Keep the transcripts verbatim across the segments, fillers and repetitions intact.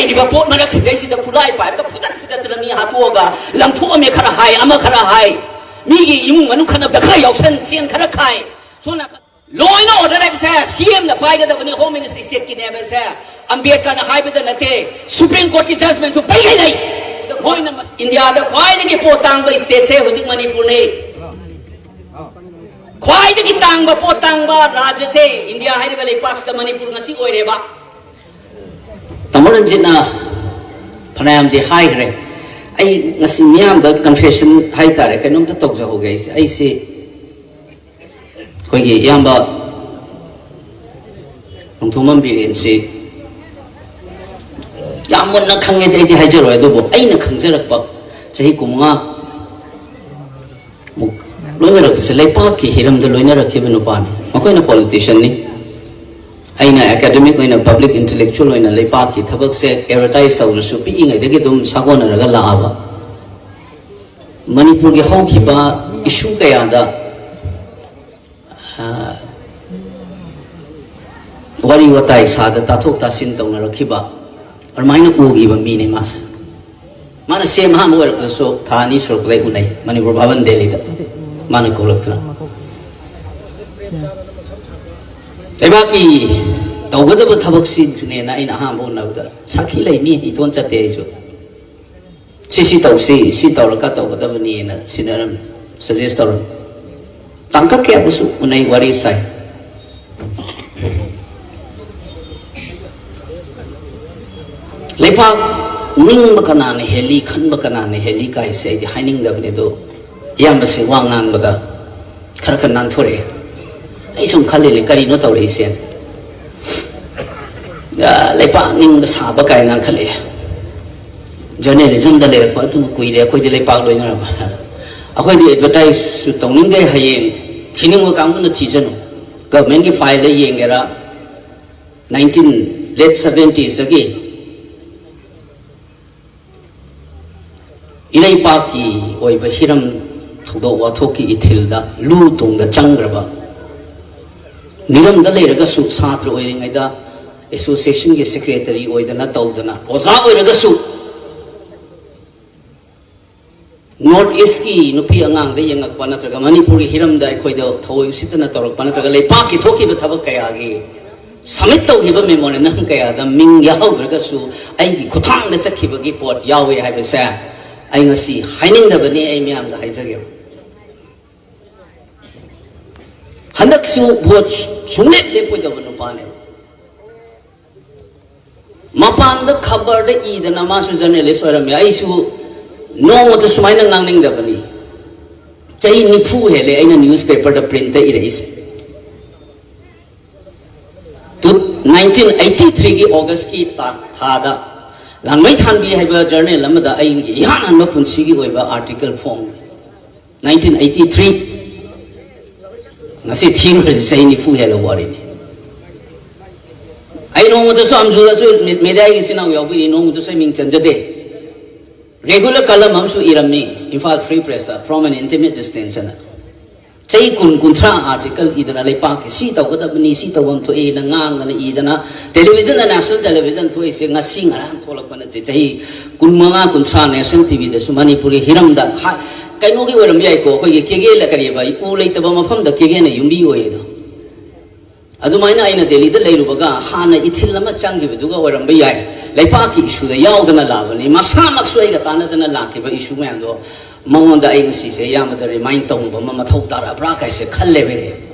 ꯂꯩꯔꯤꯕ ꯄꯣꯠ ꯃꯔꯛꯁꯤꯗꯩꯁꯤꯗ ꯈꯨꯠꯂꯥꯏ ꯄꯥꯏꯕꯗ ꯐꯨꯗꯠ ꯐꯨꯗꯠꯇꯅ ꯃꯤ ꯍꯥꯠꯇꯣꯛꯑꯒ ꯂꯪꯊꯣꯛꯑꯝꯃꯦ ꯈꯔ ꯍꯥꯏ, ꯑꯃ ꯈꯔ ꯍꯥꯏ, ꯃꯤꯒꯤ ꯏꯃꯨꯡ ꯃꯅꯨꯡ ꯈꯠꯅꯕꯗ ꯈꯔ ꯌꯥꯎꯁꯟ, ꯁꯦꯟ ꯈꯔ ꯈꯥꯏ, ꯁꯣꯝ ꯅꯥꯀꯟ ꯂꯣꯏꯅ ꯑꯣꯔꯗꯔ ꯍꯥꯏꯕꯁꯦ ꯁꯤ ꯑꯦꯝꯅ ꯄꯥꯏꯒꯗꯕꯅꯤ, ꯍꯣꯝ ꯃꯤꯅꯤꯁꯇꯔ ꯁ꯭ꯇꯦꯠꯀꯤꯅꯦ ꯍꯥꯏꯕꯁꯦ ꯑꯝꯕꯦꯗꯀꯔꯅ ꯍꯥꯏꯕꯗ ꯅꯠꯇꯦ, ꯁꯨꯄ꯭ꯔꯤꯝ ꯀꯣꯔꯠꯀꯤ ꯖꯖꯃꯦꯟꯁꯨ ꯄꯩꯒꯩ ꯂꯩ꯫ ꯑꯗꯨꯒ ꯃꯣꯏꯅ ꯃꯁ-, ꯏꯟꯗꯤꯌꯥꯗ ꯈ꯭ꯋꯥꯏꯗꯒꯤ ꯄꯣꯠ ꯇꯥꯡꯕ ꯁ꯭ꯇꯦꯠꯁꯦ ꯍꯧꯖꯤꯛ ꯃꯅꯤꯄꯨꯔꯅꯤ꯫ ꯈ꯭ꯋꯥꯏꯗꯒꯤ ꯇꯥꯡꯕ, ꯄꯣꯠ ꯇꯥꯡꯕ ꯔꯥꯖ꯭ꯌꯁꯦ ꯏꯟꯗꯤꯌꯥ ꯍꯥꯏꯔꯤꯕ ꯂꯩꯄꯥꯛꯁꯤꯗ ꯃꯅꯤꯄꯨꯔ ꯉꯁꯤ ꯑꯣꯏꯔꯦꯕ꯫ ꯇꯥꯃꯣ ꯔꯟꯖꯤꯠꯅ ꯐꯅꯌꯥꯝꯗꯤ ꯍꯥꯏꯈ꯭ꯔꯦ꯫ ꯑꯩ ꯉꯁꯤ ꯃꯤꯌꯥꯝꯗ ꯀꯟꯐꯦꯁꯟ ꯍꯥꯏꯇꯥꯔꯦ, ꯀꯩꯅꯣꯝꯇ ꯇꯧꯖꯍꯧꯒꯦ꯫ ꯑꯩꯁꯦ, ꯑꯩꯁꯦ ꯑꯩꯈꯣꯏꯒꯤ ꯏꯌꯥꯝꯕ ꯅꯣꯡꯊꯣꯝꯕꯝ ꯕꯤꯔꯦꯟꯁꯤ ꯌꯥꯝ ꯃꯨꯟꯅ ꯈꯪꯉꯦꯗꯤ ꯑꯩꯗꯤ ꯍꯥꯏꯖꯔꯣꯏ, ꯑꯗꯨꯕꯨ ꯑꯩꯅ ꯈꯪꯖꯔꯛꯄ ꯆꯍꯤ ꯀꯨꯟꯃꯉꯥ ꯃꯨꯛ ꯂꯣꯏꯅꯔꯛꯄꯁꯦ ꯂꯩꯄꯥꯛꯀꯤ ꯍꯤꯔꯝꯗ ꯂꯣꯏꯅꯔꯛꯈꯤꯕ ꯅꯨꯄꯥꯅꯤ꯫ ꯃꯈꯣꯏꯅ ꯄꯣꯂꯤꯇꯤꯁꯤꯌꯟꯅꯤ, ꯑꯩꯅ ꯑꯦꯀꯥꯗꯦꯃꯤꯛ ꯑꯣꯏꯅ, ꯄꯕ꯭ꯂꯤꯛ ꯏꯟꯇꯦꯂꯦꯛꯆꯨꯋꯦꯜ ꯑꯣꯏꯅ ꯂꯩꯄꯥꯛꯀꯤ ꯊꯕꯛꯁꯦ ꯑꯦꯗꯚꯔꯇꯥꯏꯁ ꯇꯧꯔꯁꯨ ꯄꯤꯛꯏꯉꯩꯗꯒꯤ ꯑꯗꯨꯝ ꯁꯥꯒꯣꯟꯅꯔꯒ ꯂꯥꯛꯑꯕ꯫ ꯃꯅꯤꯄꯨꯔꯒꯤ ꯍꯧꯈꯤꯕ ꯏꯁꯨ ꯀꯌꯥꯗ, ꯑ, ꯋꯥꯔꯤ ꯋꯥꯇꯥꯏ ꯁꯥꯗ ꯇꯥꯊꯣꯛ ꯇꯥꯁꯤꯟ ꯇꯧꯅꯔꯛꯈꯤꯕ, ꯑꯗꯨꯃꯥꯏꯅ ꯎꯈꯤꯕ ꯃꯤꯅꯦ ꯃꯥꯁꯦ꯫ ꯃꯥꯅ ꯁꯤ ꯑꯦꯝ ꯑꯍꯥꯟꯕ ꯑꯣꯏꯔꯛꯄꯗꯁꯨ ꯊꯥ ꯑꯅꯤ ꯁꯨꯔꯛꯄꯗ ꯑꯩ ꯎꯅꯩ, ꯃꯅꯤꯄꯨꯔ ꯚꯕꯟ ꯗꯦꯜꯂꯤꯗ꯫ ꯃꯥꯅ ꯀꯧꯔꯛꯇꯅ ꯂꯩꯕꯥꯛꯀꯤ ꯇꯧꯒꯗꯕ ꯊꯕꯛꯁꯤꯡꯁꯤꯅꯦꯅ ꯑꯩꯅ ꯑꯍꯥꯟꯕ ꯎꯅꯕꯗ ꯁꯥꯈꯤ ꯂꯩ, ꯃꯤ ꯏꯇꯣꯟ ꯆꯠꯇꯦ ꯑꯩꯁꯨ꯫ ꯁꯤ ꯁꯤ ꯇꯧꯁꯤ, ꯁꯤ ꯇꯧꯔꯒ ꯇꯧꯒꯗꯕꯅꯤꯅ ꯁꯤꯟꯅꯔꯝꯃꯤ, ꯁꯖꯦꯁ ꯇꯧꯔꯝꯃꯤ꯫ ꯇꯥꯡꯀꯛ ꯀꯌꯥꯗꯁꯨ ꯎꯅꯩ, ꯋꯥꯔꯤ ꯁꯥꯏ꯫ ꯂꯩꯕꯥꯛ ꯅꯤꯡꯕ ꯀꯅꯥꯅ ꯍꯦꯜꯂꯤ, ꯈꯟꯕ ꯀꯅꯥꯅ ꯍꯦꯜꯂꯤ ꯀꯥꯏꯁꯦ ꯑꯩꯗꯤ ꯍꯥꯏꯅꯤꯡꯗꯕꯅꯦ, ꯑꯗꯣ ꯏꯌꯥꯝꯕꯁꯦ ꯋꯥ ꯉꯥꯡꯕꯗ ꯈꯔ ꯈꯔ ꯅꯥꯟꯊꯣꯔꯛꯑꯦ꯫ ꯑꯩ ꯁꯨꯝ ꯈꯜꯂꯤꯅꯦ, ꯀꯔꯤꯅꯣ ꯇꯧꯔꯛꯏꯁꯦ? ꯑ, ꯂꯩꯕꯥꯛ ꯅꯤꯡꯕ ꯁꯥꯕ ꯀꯥꯏ ꯉꯥꯡꯈꯠꯂꯛꯑꯦ꯫ ꯖꯔꯅꯦꯂꯤꯖꯝꯗ ꯂꯩꯔꯛꯄ ꯑꯗꯨ ꯀꯨꯏꯔꯦ, ꯑꯩꯈꯣꯏꯗꯤ ꯂꯩꯄꯥꯛ ꯂꯣꯏꯅꯔꯕ꯫ ꯑꯩꯈꯣꯏꯗꯤ ꯑꯦꯗꯚꯔꯇꯥꯏꯁꯁꯨ ꯇꯧꯅꯤꯡꯗꯦ, ꯍꯌꯦꯡ ꯊꯤꯅꯤꯡꯕ ꯀꯥꯡꯕꯨꯅ ꯊꯤꯖꯅꯨ꯫ ꯒꯚꯔꯟꯃꯦꯟꯠꯀꯤ ꯐꯥꯏꯜꯗ ꯌꯦꯡꯒꯦꯔꯥ, ꯅꯥꯏꯟꯇꯤꯟ, ꯂꯦꯠ ꯁꯚꯦꯟꯇꯤꯁꯇꯒꯤ ꯏꯔꯩꯄꯥꯛꯀꯤ ꯑꯣꯏꯕ ꯍꯤꯔꯝ ꯊꯧꯗꯣꯛ ꯋꯥꯊꯣꯛꯀꯤ ꯏꯊꯤꯜꯗ ꯂꯨ ꯇꯣꯡꯗ ꯆꯪꯈ꯭ꯔꯕ, ꯃꯤꯔꯝꯗ ꯂꯩꯔꯒꯁꯨ ꯁꯥꯇ꯭ꯔ ꯑꯣꯏꯔꯤꯉꯩꯗ ꯑꯦꯁꯣꯁꯤꯌꯦꯁꯟꯒꯤ ꯁꯦꯀ꯭ꯔꯦꯇꯔꯤ ꯑꯣꯏꯗꯅ ꯇꯧꯗꯅ ꯑꯣꯖꯥ ꯑꯣꯏꯔꯒꯁꯨ, ꯅꯣꯔꯠ ꯏꯁꯀꯤ ꯅꯨꯄꯤ ꯑꯉꯥꯡꯗ ꯌꯦꯡꯉꯛꯄ ꯅꯠꯇ꯭ꯔꯒ ꯃꯅꯤꯄꯨꯔꯒꯤ ꯍꯤꯔꯝꯗ ꯑꯩꯈꯣꯏꯗ ꯊꯑꯣꯏ ꯎꯁꯤꯠꯇꯅ ꯇꯧꯔꯛꯄ ꯅꯠꯇ꯭ꯔꯒ ꯂꯩꯄꯥꯛꯀꯤ ꯊꯣꯛꯈꯤꯕ ꯊꯕꯛ ꯀꯌꯥꯒꯤ ꯁꯕꯃꯤꯠ ꯇꯧꯈꯤꯕ ꯃꯦꯃꯣꯔꯦꯟꯗꯝ ꯀꯌꯥꯗ ꯃꯤꯡ ꯌꯥꯎꯍꯧꯗ꯭ꯔꯒꯁꯨ ꯑꯩꯒꯤ ꯈꯨꯠꯊꯥꯡꯗ ꯆꯠꯈꯤꯕꯒꯤ ꯄꯣꯠ ꯌꯥꯎꯋꯦ ꯍꯥꯏꯕꯁꯦ ꯑꯩ ꯉꯁꯤ ꯍꯥꯏꯅꯤꯡꯗꯕꯅꯤ, ꯑꯩ ꯃꯌꯥꯝꯗ ꯍꯥꯏꯖꯒꯦ꯫ ꯍꯟꯗꯛꯁꯨ ꯚꯣꯠ ꯁꯨꯡꯂꯦꯞ ꯂꯦꯞꯄꯣꯏꯗꯕ ꯅꯨꯄꯥꯅꯦꯕ꯫ ꯃꯄꯥꯟꯗ ꯈꯕꯔꯗ ꯏꯗꯅ, ꯃꯥꯁꯨ ꯖꯔꯅꯦꯂꯤꯁ ꯑꯣꯏꯔꯝꯃꯦ, ꯑꯩꯁꯨ ꯅꯣꯡꯃꯇ ꯁꯨꯃꯥꯏꯅ ꯉꯥꯡꯅꯤꯡꯗꯕꯅꯤ꯫ ꯆꯍꯤ ꯅꯤꯐꯨ ꯍꯦꯜꯂꯦ ꯑꯩꯅ ꯅ꯭ꯌꯨꯁꯄꯦꯄꯔꯗ ꯄ꯭ꯔꯤꯟꯇ ꯏꯔꯛꯏꯁꯦ꯫ ꯇꯨ ꯅꯥꯏꯟꯇꯤꯟ ꯑꯩꯠꯇꯤ ꯊ꯭ꯔꯤꯒꯤ ꯑꯣꯒꯁꯀꯤ ꯊꯥꯗ ꯂꯥꯡꯃꯩ ꯊꯥꯟꯕꯤ ꯍꯥꯏꯕ ꯖꯔꯅꯦꯜ ꯑꯃꯗ ꯑꯩꯒꯤ ꯏꯍꯥꯟ ꯍꯥꯟꯕ ꯄꯨꯟꯁꯤꯒꯤ ꯑꯣꯏꯕ ꯑꯥꯔꯇꯤꯀꯜ ꯐꯣꯡ꯫ Nineteen eighty three. ꯉꯁꯤ ꯊꯤꯔꯨꯔꯗꯤ ꯆꯍꯤ ꯅꯤꯐꯨ ꯍꯦꯜꯂ ꯋꯥꯔꯤꯅꯤ꯫ ꯑꯩ ꯅꯣꯡꯃꯇꯁꯨ ꯑꯝꯖꯨꯗꯁꯨ ꯃꯦꯗꯤꯌꯥꯒꯤ ꯏꯆꯤꯟ ꯏꯅꯥꯎ ꯌꯥꯎꯕꯤꯔꯤ, ꯅꯣꯡꯃꯇꯁꯨ ꯑꯩ ꯃꯤꯡ ꯆꯟꯖꯗꯦ꯫ ꯔꯦꯒꯨꯂꯔ ꯀꯂꯝ ꯑꯃꯁꯨ ꯏꯔꯝꯃꯤ, Imphal free press, "From an intimate distance" ꯑꯅ꯫ ꯆꯍꯤ ꯀꯨꯟ, ꯀꯨꯟꯊ꯭ꯔꯥ ꯑꯥꯔꯇꯤꯀꯜ ꯏꯗꯅ, ꯂꯩꯄꯥꯛꯀꯤ ꯁꯤ ꯇꯧꯒꯗꯕꯅꯤ, ꯁꯤ ꯇꯧꯐꯝ ꯊꯣꯛꯏꯅ ꯉꯥꯡꯗꯅ ꯏꯗꯅ, ꯇꯦꯂꯤꯚꯤꯖꯟꯗ, ꯅꯦꯁꯅꯦꯜ ꯇꯦꯂꯤꯚꯤꯖꯟ ꯊꯣꯛꯏꯁꯦ ꯉꯁꯤ ꯉꯔꯥꯡ ꯊꯣꯛꯂꯛꯄ ꯅꯠꯇꯦ꯫ ꯆꯍꯤ ꯀꯨꯟꯃꯉꯥ, ꯀꯨꯟꯊ꯭ꯔꯥ ꯅꯦꯁꯅꯦꯜ ꯇꯤꯚꯤꯗꯁꯨ ꯃꯅꯤꯄꯨꯔꯒꯤ ꯍꯤꯔꯝꯗ ꯍꯥ-, ꯀꯩꯅꯣꯒꯤ ꯑꯣꯏꯔꯝꯕ ꯌꯥꯏꯀꯣ, ꯑꯩꯈꯣꯏꯒꯤ ꯀꯦꯒꯦ ꯀꯔꯤꯕ, ꯎ ꯂꯩꯇꯕ ꯃꯐꯝꯗ ꯀꯦꯒꯦꯅ ꯌꯨꯝꯕꯤ ꯑꯣꯏ ꯑꯗꯣ꯫ ꯑꯗꯨꯃꯥꯏꯅ ꯑꯩꯅ ꯗꯦꯜꯂꯤꯗ ꯂꯩꯔꯨꯕꯒ ꯍꯥꯟꯅ ꯏꯊꯤꯜ ꯑꯃ ꯆꯪꯈꯤꯕꯗꯨꯒ ꯑꯣꯏꯔꯝꯕ ꯌꯥꯏ꯫ ꯂꯩꯄꯥꯛꯀꯤ ꯏꯁꯨꯗ ꯌꯥꯎꯗꯅ ꯂꯥꯛꯑꯕꯅꯤ, ꯃꯁꯥꯃꯛꯁꯨ ꯑꯩꯒ ꯇꯥꯟꯅꯗꯅ ꯂꯥꯛꯈꯤꯕ ꯏꯁꯨ ꯃꯌꯥꯝꯗꯣ ꯃꯉꯣꯟꯗ ꯑꯩ ꯉꯁꯤꯁꯦ ꯏꯌꯥꯝꯕꯗ ꯔꯤꯃꯥꯏꯟ ꯇꯧꯅꯕ ꯑꯃ ꯃꯊꯧ ꯇꯥꯔꯛꯑꯕ꯭ꯔꯥ ꯀꯥꯏꯁꯦ ꯈꯜꯂꯦꯕ꯫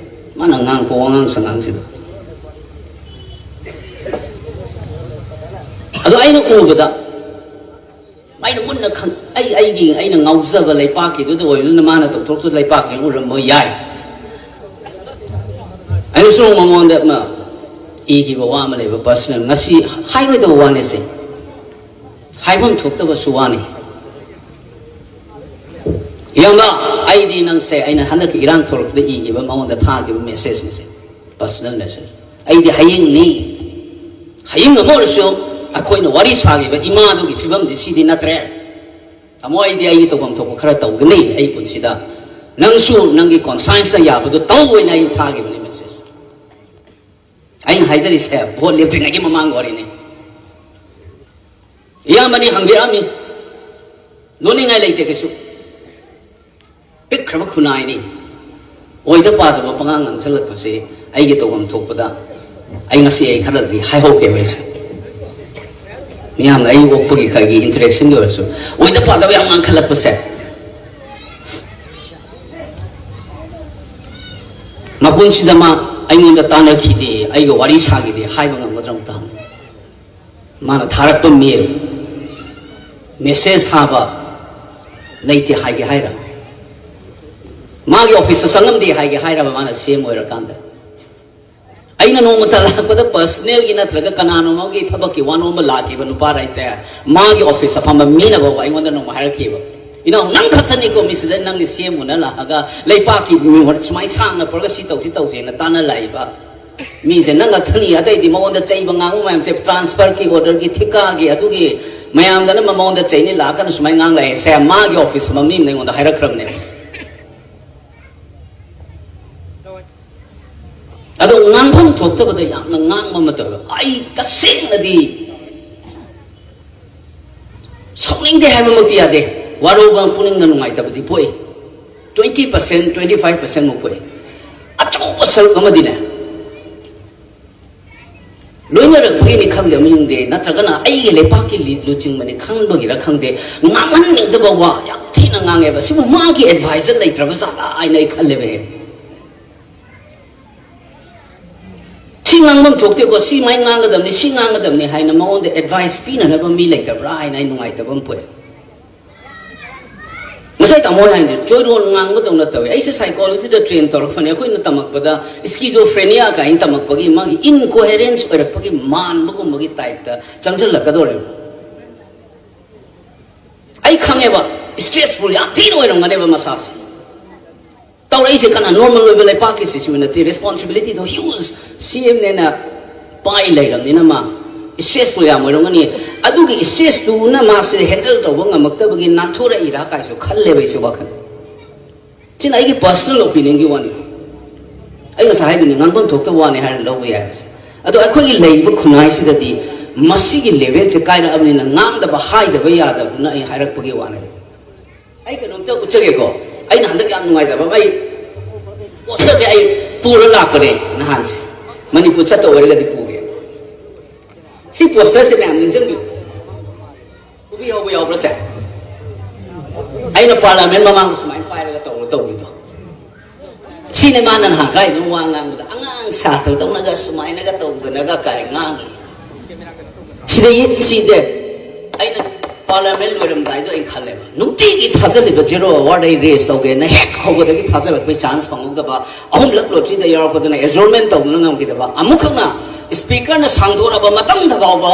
ꯃꯥꯅ ꯉꯥꯡꯉꯛꯄ ꯋꯥꯉꯥꯡ ꯁꯉꯥꯡꯁꯤꯗ꯫ ꯑꯗꯣ ꯑꯩꯅ ꯎꯕꯗ, ꯑꯩꯅ ꯃꯨꯟꯅ ꯈꯪ-, ꯑꯩ, ꯑꯩꯒꯤ, ꯑꯩꯅ ꯉꯥꯎꯖꯕ ꯂꯩꯄꯥꯛꯀꯤꯗꯨꯗ ꯑꯣꯏꯕꯅꯤꯅ ꯃꯥꯅ ꯇꯧꯊꯣꯔꯛꯇꯨ ꯂꯩꯄꯥꯛꯀꯤ ꯎꯔꯝꯕ ꯌꯥꯏ꯫ ꯑꯩꯅꯁꯨ ꯃꯉꯣꯟꯗ ꯑꯃ ꯏꯈꯤꯕ ꯋꯥ ꯑꯃ ꯂꯩꯕ, ꯄꯔꯁꯅꯦꯜ, ꯉꯁꯤ ꯍꯥꯏꯔꯣꯏꯗꯕ ꯋꯥꯅꯦꯁꯦ, ꯍꯥꯏꯐꯝ ꯊꯣꯛꯇꯕꯁꯨ ꯋꯥꯅꯤ꯫ ꯏꯌꯥꯝꯕ, ꯑꯩꯗꯤ ꯅꯪꯁꯦ, ꯑꯩꯅ ꯍꯟꯗꯛꯀꯤ ꯏꯔꯥꯡ ꯊꯣꯛꯂꯛꯄꯗ ꯏꯈꯤꯕ, ꯃꯉꯣꯟꯗ ꯊꯥꯈꯤꯕ ꯃꯦꯁꯦꯖꯅꯤꯁꯦ, ꯄꯔꯁꯅꯦꯜ ꯃꯦꯁꯦꯖ꯫ ꯑꯩꯗꯤ ꯍꯌꯦꯡꯅꯤ, ꯍꯌꯦꯡ ꯑꯃ ꯑꯣꯏꯔꯁꯨ ꯑꯩꯈꯣꯏꯅ ꯋꯥꯔꯤ ꯁꯥꯈꯤꯕ ꯏꯃꯥꯗꯨꯒꯤ ꯐꯤꯕꯝꯗꯤ ꯁꯤꯗꯤ ꯅꯠꯇ꯭ꯔꯦ꯫ ꯇꯥꯃꯣ, ꯑꯩꯗꯤ ꯑꯩꯒꯤ ꯇꯧꯐꯝ ꯊꯣꯛꯄ ꯈꯔ ꯇꯧꯒꯅꯤ ꯑꯩ ꯄꯨꯟꯁꯤꯗ꯫ ꯅꯪꯁꯨ ꯅꯪꯒꯤ ꯀꯣꯟꯁꯥꯏꯟꯁꯅ ꯌꯥꯕꯗꯣ ꯇꯧ ꯍꯥꯏꯅ ꯑꯩ ꯊꯥꯈꯤꯕꯅꯤ ꯃꯦꯁꯦꯖ꯫ ꯑꯩꯅ ꯍꯥꯏꯖꯔꯤꯁꯦ ꯚꯣꯠ ꯂꯦꯞꯇ꯭ꯔꯤꯉꯩꯒꯤ ꯃꯃꯥꯡꯒꯤ ꯋꯥꯔꯤꯅꯤ꯫ ꯏꯌꯥꯝꯕꯅꯤ ꯍꯪꯕꯤꯔꯛꯑꯝꯃꯤ, ꯂꯣꯟꯅꯤꯡꯉꯥꯏ ꯂꯩꯇꯦ ꯀꯩꯁꯨ꯫ ꯄꯤꯛꯈ꯭ꯔꯕ ꯈꯨꯟꯅꯥꯏꯅꯤ꯫ ꯑꯣꯏꯗ ꯄꯥꯗꯕ ꯄꯉꯥꯡ ꯉꯥꯡꯁꯜꯂꯛꯄꯁꯤ ꯑꯩꯒꯤ ꯇꯧꯐꯝ ꯊꯣꯛꯄꯗ ꯑꯩ ꯉꯁꯤ ꯑꯩ ꯈꯔꯗꯤ ꯍꯥꯏꯍꯧꯒꯦꯕ ꯑꯩꯁꯦ꯫ ꯃꯤꯌꯥꯝꯅ ꯑꯩ ꯑꯣꯛꯄꯒꯤ ꯈꯔꯒꯤ interaction ꯒꯤ ꯑꯣꯏꯔꯁꯨ ꯑꯣꯏꯗ ꯄꯥꯗꯕ ꯌꯥꯝ ꯉꯥꯡꯈꯠꯂꯛꯄꯁꯦ꯫ ꯃꯄꯨꯟꯁꯤꯗ ꯃꯥ ꯑꯩꯉꯣꯟꯗ ꯇꯥꯟꯅꯈꯤꯗꯦ, ꯑꯩꯒ ꯋꯥꯔꯤ ꯁꯥꯈꯤꯗꯦ ꯍꯥꯏꯕ ꯉꯝꯒꯗ꯭ꯔꯥ ꯑꯝꯇ ꯍꯪꯉꯨ꯫ ꯃꯥꯅ ꯊꯥꯔꯛꯄ mail, message ꯊꯥꯕ ꯂꯩꯇꯦ ꯍꯥꯏꯒꯦ ꯍꯥꯏꯔ? ꯃꯥꯒꯤ office ꯇ ꯆꯪꯉꯝꯗꯦ ꯍꯥꯏꯒꯦ ꯍꯥꯏꯔꯕ ꯃꯥꯅ C M ꯑꯣꯏꯔꯀꯥꯟꯗ? ꯑꯩꯅ ꯅꯣꯡꯃꯇ ꯂꯥꯛꯄꯗ personal ꯒꯤ ꯅꯠꯇ꯭ꯔꯒ ꯀꯅꯥꯅꯣꯝ ꯑꯃꯒꯤ ꯊꯕꯛꯀꯤ ꯋꯥꯅꯣꯝ ꯑꯃ ꯂꯥꯛꯈꯤꯕ ꯅꯨꯄꯥ ꯍꯥꯏꯁꯦ ꯃꯥꯒꯤ office ꯇ ꯐꯝꯕ ꯃꯤꯅ ꯐꯥꯎꯕ ꯑꯩꯉꯣꯟꯗ ꯅꯣꯡꯃ ꯍꯥꯏꯔꯛꯈꯤꯕ, "ꯏꯅꯥꯎ, ꯅꯪ ꯈꯛꯇꯅꯤꯀꯣ ꯃꯤꯁꯤꯗ ꯅꯪꯒꯤ C M ꯎꯅ ꯂꯥꯛꯑꯒ ꯂꯩꯄꯥꯛꯀꯤ ꯃꯤꯍꯨꯠ ꯁꯨꯃꯥꯏꯅ ꯁꯥꯡꯅ ꯄꯨꯔꯒ ꯁꯤ ꯇꯧꯁꯤ ꯇꯧꯁꯦꯅ ꯇꯥꯟꯅ ꯂꯥꯛꯏꯕ ꯃꯤꯁꯦ ꯅꯪ ꯈꯛꯇꯅꯤ, ꯑꯇꯩꯗꯤ ꯃꯉꯣꯟꯗ ꯆꯩꯕ ꯉꯥꯡꯕ ꯃꯌꯥꯝꯁꯦ transfer ꯒꯤ, order ꯒꯤ, ꯊꯤꯀꯥꯒꯤ, ꯑꯗꯨꯒꯤ ꯃꯌꯥꯝꯗꯅ ꯃꯉꯣꯟꯗ ꯆꯩꯅꯤ ꯂꯥꯛꯀꯅ ꯁꯨꯃꯥꯏꯅ ꯉꯥꯡ ꯂꯥꯛꯑꯦ" ꯁꯦ ꯃꯥꯒꯤ office ꯐꯝꯕ ꯃꯤ ꯑꯃꯅ ꯑꯩꯉꯣꯟꯗ ꯍꯥꯏꯔꯛꯈ꯭ꯔꯕꯅꯦꯕ꯫ ꯑꯗꯣ ꯉꯥꯡꯐꯝ ꯊꯣꯛꯇꯕꯗ ꯌꯥꯝꯅ ꯉꯥꯡꯕ ꯃꯇꯝꯗ ꯑꯩ ꯇꯁꯦꯡꯅꯗꯤ ꯁꯥꯎꯅꯤꯡꯗꯦ ꯍꯥꯏꯕꯃꯛꯇꯤ ꯌꯥꯗꯦ, ꯋꯥꯔꯧꯕ ꯄꯨꯛꯅꯤꯡꯗ ꯅꯨꯡꯉꯥꯏꯇꯕꯗꯤ ꯄꯣꯛꯏ꯫ Twenty percent, twenty five percent ꯃꯨꯛ ꯄꯣꯛꯏ꯫ ꯑꯆꯧꯕ ꯁꯔꯨꯛ ꯑꯃꯗꯤꯅꯦ, ꯂꯣꯏꯅꯔꯛꯄꯒꯤꯅꯤ ꯈꯪꯗꯦ, ꯑꯃ ꯌꯦꯡꯗꯦ, ꯅꯠꯇ꯭ꯔꯒꯅ ꯑꯩꯒꯤ ꯂꯩꯄꯥꯛꯀꯤ ꯂꯤ-, ꯂꯨꯆꯤꯡꯕꯅꯤ ꯈꯪꯕꯒꯤꯔ ꯈꯪꯗꯦ, ꯉꯥꯡꯍꯟꯅꯤꯡꯗꯕ ꯋꯥ ꯌꯥꯝ ꯊꯤꯅ ꯉꯥꯡꯉꯦꯕ꯫ ꯁꯤꯕꯨ ꯃꯥꯒꯤ advisor ꯂꯩꯇ꯭ꯔꯕ ꯖꯥꯠꯂꯥ ꯍꯥꯏꯅ ꯑꯩ ꯈꯜꯂꯦꯕ ꯍꯦꯛ꯫ "ꯁꯤ ꯉꯥꯡꯐꯝ ꯊꯣꯛꯇꯦꯀꯣ, ꯁꯤ ꯃꯥꯏ ꯉꯥꯡꯒꯗꯕꯅꯤ, ꯁꯤ ꯉꯥꯡꯒꯗꯕꯅꯤ" ꯍꯥꯏꯅ ꯃꯉꯣꯟꯗ advice ꯄꯤꯅꯅꯕ ꯃꯤ ꯂꯩꯇꯕ꯭ꯔꯥ ꯍꯥꯏꯅ ꯑꯩ ꯅꯨꯡꯉꯥꯏꯇꯕ ꯑꯃ ꯄꯣꯛꯑꯦ꯫ ꯉꯁꯥꯏ ꯇꯥꯃꯣ ꯍꯥꯏꯅ ꯆꯣꯏꯔꯣꯟ ꯉꯥꯡꯕꯗꯧꯅ ꯇꯧꯋꯦ꯫ ꯑꯩꯁꯦ psychology ꯗ train ꯇꯧꯔꯛꯄꯅꯦ꯫ ꯑꯩꯈꯣꯏꯅ ꯇꯝꯃꯛꯄꯗ schizophrenia ꯀꯥꯏꯅ ꯇꯝꯃꯛꯄꯒꯤ ꯃꯥꯒꯤ incoherence ꯑꯣꯏꯔꯛꯄꯒꯤ ꯃꯥꯟꯕꯒꯨꯝꯕꯒꯤ type ꯇ ꯆꯪꯁꯤꯜꯂꯛꯀꯗꯧꯔꯦꯕ꯫ ꯑꯩ ꯈꯪꯉꯦꯕ, stressful ꯌꯥꯝ ꯊꯤꯅ ꯑꯣꯏꯔꯝꯒꯅꯦꯕ ꯃꯁꯥꯁꯦ꯫ ꯇꯧꯔꯛꯏꯁꯦ ꯀꯅꯥ? Normal ꯑꯣꯏꯕ ꯂꯩꯄꯥꯛꯀꯤ situation ꯅꯠꯇꯦ꯫ Responsibility ꯗꯣ huge, C M ꯅꯦꯅ ꯄꯥꯏ ꯂꯩꯔꯕꯅꯤꯅ ꯃꯥ stressful ꯌꯥꯝ ꯑꯣꯏꯔꯝꯒꯅꯤ꯫ ꯑꯗꯨꯒꯤ stress ꯇꯨꯅ ꯃꯥꯁꯦ handle ꯇꯧꯕ ꯉꯝꯃꯛꯇꯕꯒꯤ ꯅꯥꯟꯊꯣꯔꯛꯏꯔꯥ ꯀꯥꯏꯁꯨ ꯈꯜꯂꯦꯕ ꯑꯩꯁꯦ ꯋꯥꯈꯜ꯫ ꯁꯤꯅ ꯑꯩꯒꯤ personal opinion ꯒꯤ ꯋꯥꯅꯤ꯫ ꯑꯩ ꯉꯁꯥꯏ ꯍꯥꯏꯗꯨꯅꯤ, ꯉꯥꯡꯐꯝ ꯊꯣꯛꯇꯕ ꯋꯥꯅꯤ ꯍꯥꯏꯔ ꯂꯧꯕ ꯌꯥꯏ ꯍꯥꯏꯕꯁꯦ꯫ ꯑꯗꯣ ꯑꯩꯈꯣꯏꯒꯤ ꯂꯩꯔꯤꯕ ꯈꯨꯟꯅꯥꯏꯁꯤꯗꯗꯤ ꯃꯁꯤꯒꯤ ꯂꯦꯚꯦꯜꯁꯦ ꯀꯥꯏꯔꯛꯑꯕꯅꯤꯅ ꯉꯥꯡꯗꯕ ꯍꯥꯏꯗꯕ ꯌꯥꯗꯕꯗꯨꯅ ꯑꯩ ꯍꯥꯏꯔꯛꯄꯒꯤ ꯋꯥꯅꯦ꯫ ꯑꯩ ꯀꯩꯅꯣꯝꯇ ꯎꯠꯆꯒꯦꯀꯣ꯫ ꯑꯩꯅ ꯍꯟꯗꯛ ꯌꯥꯝ ꯅꯨꯡꯉꯥꯏꯇꯕ ꯑꯃ, ꯑꯩ ꯄꯣꯁꯇꯔꯁꯦ ꯑꯩ ꯄꯨꯔ ꯂꯥꯛꯄꯅꯦ ꯑꯩꯁꯦ ꯅꯍꯥꯟꯁꯦ꯫ ꯃꯅꯤꯄꯨꯔ ꯆꯠꯇ ꯑꯣꯏꯔꯒꯗꯤ ꯄꯨꯒꯦ꯫ ꯁꯤ ꯄꯣꯁꯇꯔꯁꯦ ꯃꯌꯥꯝ ꯅꯤꯡꯁꯤꯡꯕꯤꯌꯨ꯫ ꯈꯨꯕꯤ ꯍꯧꯕ ꯌꯥꯎꯕ꯭ꯔꯁꯦ? ꯑꯩꯅ ꯄꯥꯔꯂꯥꯃꯦꯟ ꯃꯃꯥꯡꯗ ꯁꯨꯃꯥꯏꯅ ꯄꯥꯏꯔꯒ ꯇꯧꯔ ꯇꯧꯈꯤꯕꯗꯣ꯫ ꯁꯤꯅꯦ ꯃꯥꯅ ꯅꯍꯥꯟ ꯀꯥꯏꯗꯅꯣ ꯋꯥ ꯉꯥꯡꯕꯗ, ꯑꯉꯥꯡ ꯁꯥꯇ꯭ꯔꯗꯧꯅꯒ ꯁꯨꯃꯥꯏꯅꯒ ꯇꯧꯗꯅꯒ ꯀꯥꯏ ꯉꯥꯡꯉꯤ꯫ ꯁꯤꯗꯩ ꯁꯤꯗꯦ꯫ ꯑꯩꯅ ꯄꯥꯔꯂꯤꯌꯥꯃꯦꯟ ꯂꯣꯏꯔꯝꯗꯥꯏꯗꯣ ꯑꯩ ꯈꯜꯂꯦꯕ, ꯅꯨꯡꯇꯤꯒꯤ ꯊꯥꯖꯜꯂꯤꯕ ꯖꯦꯔꯣ ꯑꯋꯥꯔꯗ ꯑꯩ ꯔꯦꯁ ꯇꯧꯒꯦꯅ ꯍꯦꯛ ꯍꯧꯕꯗꯒꯤ ꯊꯥꯖꯜꯂꯛꯄꯩ ꯆꯥꯟꯁ ꯐꯪꯍꯧꯗꯕ, ꯑꯍꯨꯝꯂꯛ ꯂꯣꯇ꯭ꯔꯤꯗ ꯌꯥꯎꯔꯛꯄꯗꯨꯅ ꯑꯦꯖꯣꯔꯃꯦꯟ ꯇꯧꯗꯨꯅ ꯉꯝꯈꯤꯗꯕ, ꯑꯃꯨꯛꯈꯛꯅ ꯁ꯭ꯄꯤꯀꯔꯅ ꯁꯥꯡꯗꯣꯔꯛꯑꯕ ꯃꯇꯝꯗ ꯐꯥꯎꯕ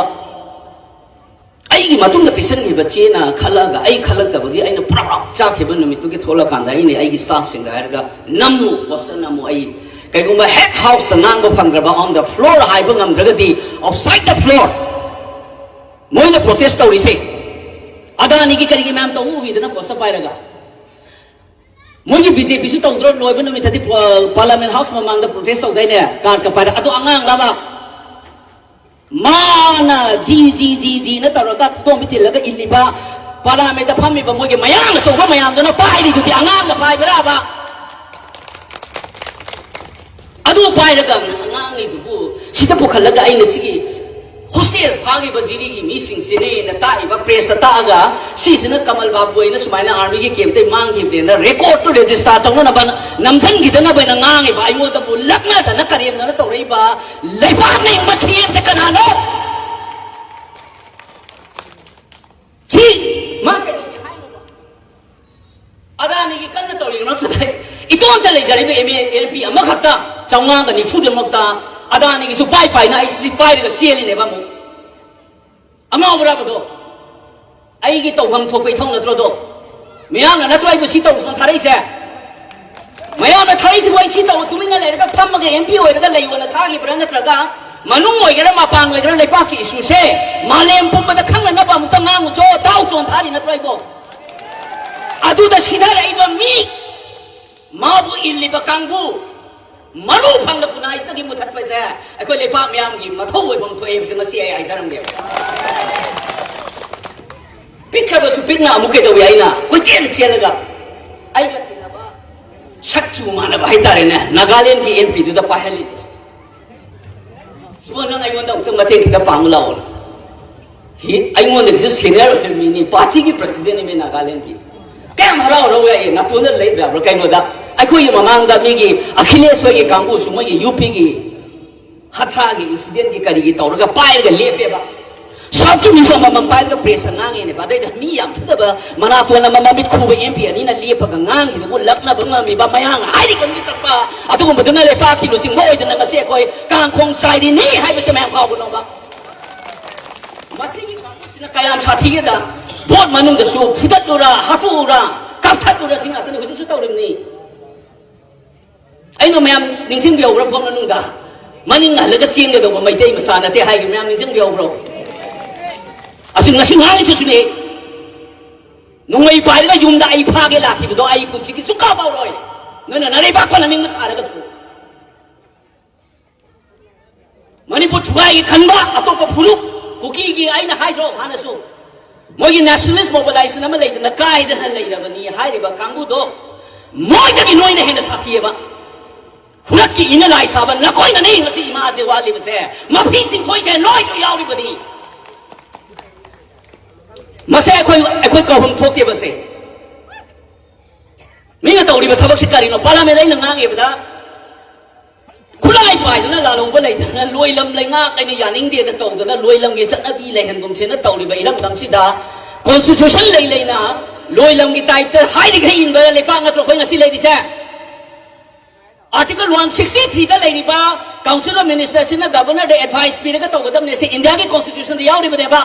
ꯑꯩꯒꯤ ꯃꯇꯨꯡꯗ ꯄꯤꯁꯟꯈꯤꯕ ꯆꯦꯅ ꯈꯜꯂꯛꯑꯒ ꯑꯩ ꯈꯜꯂꯛꯇꯕꯒꯤ ꯑꯩꯅ ꯄ꯭ꯔꯞ ꯄ꯭ꯔꯞ ꯆꯥꯛꯈꯤꯕ ꯅꯨꯃꯤꯠꯇꯨꯒꯤ ꯊꯣꯛꯂꯀꯥꯟꯗ ꯑꯩꯅ ꯑꯩꯒꯤ ꯁ꯭ꯇꯥꯐꯁꯤꯡꯗ ꯍꯥꯏꯔꯒ, "ꯅꯝꯃꯨ, ꯄꯣꯁꯇꯔ ꯅꯝꯃꯨ, ꯑꯩ ꯀꯩꯒꯨꯝꯕ ꯍꯦꯛ ꯍꯥꯎꯁꯇ ꯉꯥꯡꯕ ꯐꯪꯗ꯭ꯔꯕ, on the floor ꯍꯥꯏꯕ ꯉꯝꯗ꯭ꯔꯒꯗꯤ outside the floor ꯃꯣꯏꯅ ꯄ꯭ꯔꯣꯇꯦꯁ ꯇꯧꯔꯤꯁꯦ ꯑꯗꯥꯅꯤꯒꯤ ꯀꯔꯤꯒꯤ ꯃꯌꯥꯝ ꯇꯧꯕ ꯎꯕꯤꯗꯅ ꯄꯣꯁꯇꯔ ꯄꯥꯏꯔꯒ?" ꯃꯣꯏꯒꯤ ꯕꯤ ꯖꯦ ꯄꯤꯁꯨ ꯇꯧꯗ꯭ꯔꯣ? ꯂꯣꯏꯕ ꯅꯨꯃꯤꯠꯇꯗꯤ ꯄ-, ꯄꯥꯔꯂꯤꯌꯥꯃꯦꯟ ꯍꯥꯎꯁ ꯃꯃꯥꯡꯗ ꯄ꯭ꯔꯣꯇꯦꯁ ꯇꯧꯗꯥꯏꯅꯦ, ꯀꯥꯔꯠꯀ ꯄꯥꯏꯔꯒ? ꯑꯗꯣ ꯑꯉꯥꯡꯂꯕ? ꯃꯥꯅ ꯖꯤ ꯖꯤ ꯖꯤ ꯖꯤꯅ ꯇꯧꯔꯒ ꯈꯨꯗꯣꯝꯕꯤ ꯊꯤꯜꯂꯒ ꯏꯜꯂꯤꯕ, ꯄꯥꯔꯂꯤꯌꯥꯃꯦꯟꯗ ꯐꯝꯃꯤꯕ ꯃꯣꯏꯒꯤ ꯃꯌꯥꯡ ꯑꯆꯧꯕ ꯃꯌꯥꯝꯗꯨꯅ ꯄꯥꯏꯔꯤꯗꯨꯗꯤ ꯑꯉꯥꯡꯅ ꯄꯥꯏꯕ꯭ꯔꯥꯕ? ꯑꯗꯨ ꯄꯥꯏꯔꯒ ꯑꯉꯥꯡꯅꯤꯗꯨꯕꯨ ꯁꯤꯗ ꯄꯨꯈꯠꯂꯒ ꯑꯩꯅ ꯁꯤꯒꯤ ꯍꯣꯁꯇꯦꯖ ꯐꯥꯈꯤꯕ ꯖꯤꯔꯤꯒꯤ ꯃꯤꯁꯤꯡꯁꯤꯅꯦꯅ ꯇꯥꯛꯏꯕ, ꯄ꯭ꯔꯦꯁꯇ ꯇꯥꯛꯑꯒ ꯁꯤꯁꯤꯅ ꯀꯃꯜ ꯕꯥꯕꯨ ꯑꯩꯅ ꯁꯨꯃꯥꯏꯅ ꯑꯥꯔꯃꯤꯒꯤ ꯀꯦꯝꯞꯇꯩ ꯃꯥꯡꯈꯤꯕꯅꯦꯅ ꯔꯦꯀꯣꯔꯠꯇꯨ ꯔꯦꯖꯤꯁꯇꯥꯔ ꯇꯧꯅꯅꯕ ꯅꯝꯁꯤꯟꯈꯤꯗꯅꯕ ꯑꯩꯅ ꯉꯥꯡꯉꯤꯕ, ꯑꯩꯉꯣꯟꯗꯕꯨ ꯂꯛꯅꯗꯅ ꯀꯔꯦꯝꯅꯅ ꯇꯧꯔꯛꯏꯕ ꯂꯩꯕꯥꯛ ꯅꯤꯡꯕ ꯁꯤ ꯑꯦꯝꯁꯦ ꯀꯅꯥꯅꯣ? ꯁꯤ ꯃꯥ ꯀꯩꯗꯧꯒꯦ ꯍꯥꯏꯅꯣꯕ? ꯑꯗꯥꯅꯤꯒꯤ ꯀꯟꯅ ꯇꯧꯔꯤꯕ ꯅꯠꯇ꯭ꯔꯗꯤ ꯏꯇꯣꯝꯇ ꯂꯩꯖꯔꯤꯕ ꯑꯦꯝ ꯑꯦ ꯑꯦꯜ ꯄꯤ ꯑꯃꯈꯛꯇ ꯆꯥꯝꯃꯉꯥꯒ ꯅꯤꯐꯨꯗꯃꯛꯇ ꯑꯗꯥꯅꯤꯒꯤꯁꯨ ꯄꯥꯏ ꯄꯥꯏꯅ ꯑꯩ ꯁꯤ ꯄꯥꯏꯔꯒ ꯆꯦꯜꯂꯤꯅꯦꯕ ꯑꯃꯨꯛ꯫ ꯑꯉꯥꯎꯕ꯭ꯔꯥꯕꯗꯣ? ꯑꯩꯒꯤ ꯇꯧꯐꯝ ꯊꯣꯛꯄ ꯏꯊꯧ ꯅꯠꯇ꯭ꯔꯣꯗꯣ? ꯃꯤꯌꯥꯝꯅ ꯅꯠꯇ꯭ꯔꯣ ꯑꯩꯕꯨ ꯁꯤ ꯇꯧꯁꯅꯣ ꯊꯥꯔꯛꯏꯁꯦ? ꯃꯌꯥꯝꯅ ꯊꯥꯔꯛꯏꯁꯤꯕꯨ ꯑꯩ ꯁꯤ ꯇꯧ, ꯇꯨꯃꯤꯟꯅ ꯂꯩꯔꯒ ꯐꯝꯃꯒ ꯑꯦꯝ ꯄꯤ ꯑꯣꯏꯔꯒ ꯂꯩꯌꯣꯅ ꯊꯥꯈꯤꯕ꯭ꯔꯥ? ꯅꯠꯇ꯭ꯔꯒ ꯃꯅꯨꯡ ꯑꯣꯏꯒꯦꯔꯥ ꯃꯄꯥꯟ ꯑꯣꯏꯒꯦꯔꯥ ꯂꯩꯕꯥꯛꯀꯤ ꯏꯁꯨꯁꯦ ꯃꯥꯂꯦꯝ ꯄꯨꯝꯕꯗ ꯈꯪꯅꯅꯕ ꯑꯃꯨꯛꯇ ꯉꯥꯡꯉꯨꯆꯣ, ꯇꯥꯎꯆꯣꯅ ꯊꯥꯔꯤ ꯅꯠꯇ꯭ꯔꯣ ꯑꯩꯕꯣ? ꯑꯗꯨꯗ ꯁꯤꯊꯔꯛꯏꯕ ꯃꯤ, ꯃꯥꯕꯨ ꯏꯜꯂꯤꯕ ꯀꯥꯡꯕꯨ, ꯃꯔꯨ ꯐꯪꯅ ꯈꯨꯟꯅꯥꯏꯁꯤꯗꯒꯤ ꯃꯨꯊꯠꯄꯁꯦ ꯑꯩꯈꯣꯏ ꯂꯩꯄꯥꯛ ꯃꯤꯌꯥꯝꯒꯤ ꯃꯊꯧ ꯑꯣꯏꯐꯝ ꯊꯣꯛꯑꯦ ꯍꯥꯏꯕꯁꯦ ꯉꯁꯤ ꯑꯩ ꯍꯥꯏꯖꯔꯝꯒꯦꯕ꯫ ꯄꯤꯛꯈ꯭ꯔꯕꯁꯨ ꯄꯤꯛꯅ ꯑꯃꯨꯛ ꯀꯩꯗꯧꯏ ꯑꯩꯅ ꯀꯣꯏꯆꯦꯟ ꯆꯦꯜꯂꯒ ꯑꯩꯒ ꯇꯤꯟꯅꯕ ꯁꯛꯆꯨ ꯃꯥꯟꯅꯕ ꯍꯥꯏꯇꯥꯔꯦꯅꯦ, ꯅꯥꯒꯥꯂꯦꯟꯒꯤ ꯑꯦꯝ ꯄꯤꯗꯨꯗ ꯄꯥꯏꯍꯜꯂꯤꯕꯁꯦ꯫ ꯁꯤꯕꯣ, ꯅꯪ ꯑꯩꯉꯣꯟꯗ ꯑꯃꯨꯛꯇꯪ ꯃꯇꯦꯡ ꯈꯤꯇ ꯄꯥꯡꯉꯨ ꯂꯥꯛꯑꯣꯅ꯫ ꯍꯤ, ꯑꯩꯉꯣꯟꯗꯒꯤꯁꯨ ꯁꯦꯅꯤꯌꯔ ꯑꯣꯏꯕ ꯃꯤꯅꯤ, ꯄꯥꯔꯇꯤꯒꯤ ꯄ꯭ꯔꯁꯤꯗꯦꯟꯅꯤ ꯃꯤ ꯅꯥꯒꯥꯂꯦꯟꯒꯤ꯫ ꯀꯌꯥꯝ ꯍꯔꯥꯎ ꯍꯔꯥꯎ ꯌꯥꯏꯌꯦ, ꯅꯥꯇꯣꯟꯗ ꯂꯩꯕ ꯌꯥꯕ꯭ꯔꯥ? ꯀꯩꯅꯣꯗ ꯑꯩꯈꯣꯏꯒꯤ ꯃꯃꯥꯡꯗ ꯃꯤꯒꯤ ꯑꯈꯤꯂꯦꯁ ꯍꯣꯏꯒꯤ ꯀꯥꯡꯕꯨꯁꯨ ꯃꯣꯏꯒꯤ ꯌꯨ ꯄꯤꯒꯤ ꯍꯊ꯭ꯔꯥꯒꯤ ꯏꯟꯁꯤꯗꯦꯟꯒꯤ ꯀꯔꯤꯒꯤ ꯇꯧꯔꯒ ꯄꯥꯏꯔꯒ ꯂꯦꯞꯄꯦꯕ꯫ ꯁꯥꯎꯠꯀꯤ ꯃꯤꯁꯨ ꯑꯃꯃꯝ ꯄꯥꯏꯔꯒ ꯄ꯭ꯔꯦꯁꯇ ꯉꯥꯡꯉꯦꯅꯦꯕ꯫ ꯑꯗꯩꯗ ꯃꯤ ꯌꯥꯝ ꯐꯠꯇꯕ ꯃꯅꯥꯇꯣꯟ ꯑꯃ ꯃꯃꯤꯠ ꯈꯨꯕ ꯑꯦꯝ ꯄꯤ ꯑꯅꯤꯅ ꯂꯦꯞꯄꯒ ꯉꯥꯡꯈꯤꯕꯕꯨ ꯂꯛꯅꯕ ꯉꯝꯃꯤꯕ ꯃꯌꯥꯡ ꯍꯥꯏꯔꯤ ꯈꯪꯕꯤ ꯆꯠꯄ ꯑꯗꯨꯒꯨꯝꯕꯗꯨꯅ ꯂꯩꯄꯥꯛꯀꯤ ꯂꯨꯆꯤꯡꯕ ꯑꯣꯏꯗꯅ ꯉꯁꯤ ꯑꯩꯈꯣꯏ ꯀꯥꯡꯈꯣꯡ ꯆꯥꯏꯔꯤꯅꯤ ꯍꯥꯏꯕꯁꯦ ꯃꯌꯥꯝ ꯀꯥꯎꯒꯅꯣꯕ꯫ ꯃꯁꯤꯒꯤ ꯀꯥꯡꯕꯨꯁꯤꯅ ꯀꯌꯥꯝ ꯁꯥꯊꯤꯒꯦꯗ, ꯚꯣꯠ ꯃꯅꯨꯡꯗꯁꯨ ꯐꯨꯗꯠꯂꯨꯔꯥ, ꯍꯥꯠꯇꯣꯛꯎꯔꯥ, ꯀꯛꯊꯠꯂꯨꯔꯥ ꯁꯤ ꯉꯥꯛꯇꯅꯤ ꯍꯧꯖꯤꯛꯁꯨ ꯇꯧꯔꯤꯕꯅꯤ꯫ ꯑꯩꯅ ꯃꯌꯥꯝ ꯅꯤꯡꯁꯤꯡꯕꯤꯍꯧꯕ꯭ꯔꯥ ꯐꯣꯟ ꯃꯅꯨꯡꯗ? ꯃꯅꯤꯡ ꯍꯜꯂꯒ ꯆꯦꯟꯒꯗꯧꯕ ꯃꯩꯇꯩ ꯃꯆꯥ ꯅꯠꯇꯦ ꯍꯥꯏꯒꯤ ꯃꯌꯥꯝ ꯅꯤꯡꯁꯤꯡꯕꯤꯍꯧꯕ꯭ꯔꯣ? ꯑꯁꯤ ꯉꯁꯤ ꯉꯥꯡꯉꯤꯁꯤꯁꯨꯅꯦ꯫ ꯅꯣꯡꯃꯩ ꯄꯥꯏꯔꯒ ꯌꯨꯝꯗ ꯑꯩ ꯐꯥꯒꯦ ꯂꯥꯛꯈꯤꯕꯗꯣ ꯑꯩ ꯄꯨꯟꯁꯤꯒꯤ ꯁꯨꯡꯀꯥꯎ ꯀꯥꯎꯔꯣꯏ꯫ ꯅꯣꯏꯅ ꯅꯔꯩꯕꯥꯛ ꯐꯅꯅꯤꯡꯕ ꯁꯥꯔꯒꯁꯨ꯫ ꯃꯅꯤꯄꯨꯔ ꯊꯨꯒꯥꯏꯒꯦ ꯈꯟꯕ ꯑꯇꯣꯞꯄ ꯐꯨꯔꯨꯞ, ꯀꯨꯀꯤꯒꯤ ꯑꯩꯅ ꯍꯥꯏꯗ꯭ꯔꯣ ꯍꯥꯟꯅꯁꯨ, ꯃꯣꯏꯒꯤ ꯅꯦꯁꯅꯦꯂꯤꯁ ꯃꯣꯕꯤꯂꯥꯏꯖꯦꯁꯟ ꯑꯃ ꯂꯩꯗꯅ ꯀꯥꯏꯗꯅ ꯂꯩꯔꯕꯅꯤ ꯍꯥꯏꯔꯤꯕ ꯀꯥꯡꯕꯨꯗꯣ, ꯃꯣꯏꯗꯒꯤ ꯅꯣꯏꯅ ꯍꯦꯟꯅ ꯁꯥꯊꯤꯑꯕ꯫ ꯈꯨꯔꯛꯀꯤ ꯏꯅ ꯂꯥꯏ ꯁꯥꯕ ꯅꯈꯣꯏꯅꯅꯤ ꯉꯁꯤ ꯏꯃꯥꯁꯦ ꯋꯥꯠꯂꯤꯕꯁꯦ, ꯃꯐꯤ ꯆꯤꯡꯊꯣꯏꯁꯦ ꯅꯣꯏꯁꯨ ꯌꯥꯎꯔꯤꯕꯅꯤ꯫ ꯃꯁꯦ ꯑꯩꯈꯣꯏ, ꯑꯩꯈꯣꯏ ꯀꯧꯐꯝ ꯊꯣꯛꯇꯦꯕꯁꯦ꯫ ꯃꯤꯅ ꯇꯧꯔꯤꯕ ꯊꯕꯛꯁꯤ ꯀꯔꯤꯅꯣ? ꯄꯥꯔꯂꯥꯃꯦꯟꯗ ꯑꯩꯅ ꯉꯥꯡꯉꯤꯕꯗ ꯈꯨꯠꯂꯥꯏ ꯄꯥꯏꯗꯅ ꯂꯥꯜꯍꯧꯕ ꯂꯩꯗꯅ ꯂꯣꯏꯂꯝ ꯂꯩꯉꯥꯛ ꯑꯩꯅ ꯌꯥꯅꯤꯡꯗꯦꯅ ꯇꯧꯗꯅ ꯂꯣꯏꯂꯝꯒꯤ ꯆꯠꯅꯕꯤ ꯂꯩꯍꯟꯒꯨꯝꯁꯦꯅ ꯇꯧꯔꯤꯕ ꯏꯔꯝꯗꯝꯁꯤꯗ ꯀꯣꯟꯁꯇꯤꯇ꯭ꯌꯨꯁꯟ ꯂꯩ ꯂꯩꯅ ꯂꯣꯏꯂꯝꯒꯤ ꯇꯥꯏꯞꯇ ꯍꯥꯏꯔꯤꯈꯩ ꯏꯟꯕ ꯂꯩꯄꯥꯛ ꯅꯠꯇ꯭ꯔꯣ ꯑꯩꯈꯣꯏ ꯉꯁꯤ ꯂꯩꯔꯤꯁꯦ? ꯑꯥꯔꯇꯤꯀꯜ ꯋꯥꯟ ꯁꯤꯛꯁꯇꯤ ꯊ꯭ꯔꯤꯗ ꯂꯩꯔꯤꯕ ꯀꯥꯎꯟꯁꯤꯜ ꯑꯣꯐ ꯃꯤꯅꯤꯁꯇꯔꯁꯤꯅ ꯒꯕꯔꯅꯔꯗ ꯑꯦꯗꯚꯥꯏꯁ ꯄꯤꯔꯒ ꯇꯧꯒꯗꯕꯅꯦ꯫ ꯁꯤ ꯏꯟꯗꯤꯌꯥꯒꯤ ꯀꯣꯟꯁꯇꯤꯇ꯭ꯌꯨꯁꯟꯗ ꯌꯥꯎꯔꯤꯕꯅꯦꯕ꯫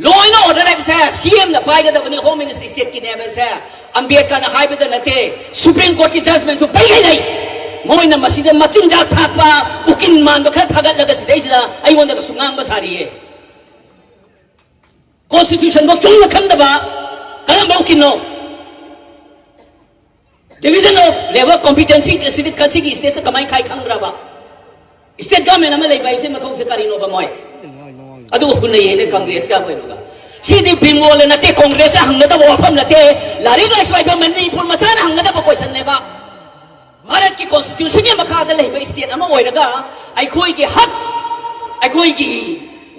ꯂꯣ ꯑꯦꯟ ꯑꯣꯔꯗꯔ ꯍꯥꯏꯕꯁꯦ ꯁꯤ ꯑꯦꯝꯅ ꯄꯥꯏꯒꯗꯕꯅꯤ, ꯍꯣꯝ ꯃꯤꯅꯤꯁꯇꯔ ꯏꯁꯇꯦꯠꯀꯤꯅꯦ ꯍꯥꯏꯕꯁꯦ ꯑꯝꯕꯦꯗꯀꯔꯅ ꯍꯥꯏꯕꯗ ꯅꯠꯇꯦ, ꯁꯨꯄ꯭ꯔꯤꯝ ꯀꯣꯔꯠꯀꯤ ꯖꯖꯃꯦꯟꯁꯨ ꯄꯩꯒꯩ ꯂꯩ꯫ ꯃꯣꯏꯅ ꯃꯁꯤꯗ ꯃꯆꯤꯟꯖꯥꯛ ꯊꯥꯛꯄ ꯎꯀꯤꯜ ꯃꯥꯟꯕ ꯈꯔ ꯊꯥꯒꯠꯂꯒ ꯁꯤꯗꯩꯁꯤꯗ ꯑꯩꯉꯣꯟꯗꯒꯁꯨ ꯉꯥꯡꯕ ꯁꯥꯔꯤꯌꯦ꯫ ꯀꯣꯟꯁꯇꯤꯇ꯭ꯌꯨꯁꯟꯐꯧ ꯆꯨꯝꯅ ꯈꯪꯗꯕ ꯀꯔꯝꯕ ꯎꯀꯤꯜꯅꯣ? Division of Labour Competency ꯑꯁꯤꯗꯤ ꯀꯟꯁꯤꯒꯤ ꯁ꯭ꯇꯦꯠꯁꯦ ꯀꯃꯥꯏꯅ ꯈꯥꯏ ꯈꯪꯗ꯭ꯔꯕ? ꯁ꯭ꯇꯦꯠ ꯒꯚꯔꯟꯃꯦꯟ ꯑꯃ ꯂꯩꯕ ꯍꯥꯏꯁꯦ ꯃꯊꯧꯁꯦ ꯀꯔꯤꯅꯣꯕ ꯃꯣꯏ? ꯑꯗꯨ ꯍꯨꯟꯅꯩꯌꯦꯅ ꯀꯪꯒ꯭ꯔꯦꯁꯀ ꯑꯩꯈꯣꯏꯅꯒ꯫ ꯁꯤꯗꯤ ꯕꯤꯃꯣꯜꯅ ꯅꯠꯇꯦ, ꯀꯪꯒ꯭ꯔꯦꯁꯅ ꯍꯪꯒꯗꯕ ꯋꯥꯐꯝ ꯅꯠꯇꯦ꯫ ꯂꯥꯏꯔꯤꯛ ꯂꯥꯏꯁꯨ ꯍꯩꯕ ꯃꯅꯤꯄꯨꯔ ꯃꯆꯥꯅ ꯍꯪꯒꯗꯕ ꯀꯣꯏꯁꯟꯅꯦꯕ꯫ ꯚꯥꯔꯠꯀꯤ ꯀꯣꯟꯁꯇꯤꯇ꯭ꯌꯨꯁꯟꯒꯤ ꯃꯈꯥꯗ ꯂꯩꯕ ꯁ꯭ꯇꯦꯠ ꯑꯃ ꯑꯣꯏꯔꯒ ꯑꯩꯈꯣꯏꯒꯤ ꯍꯛ, ꯑꯩꯈꯣꯏꯒꯤ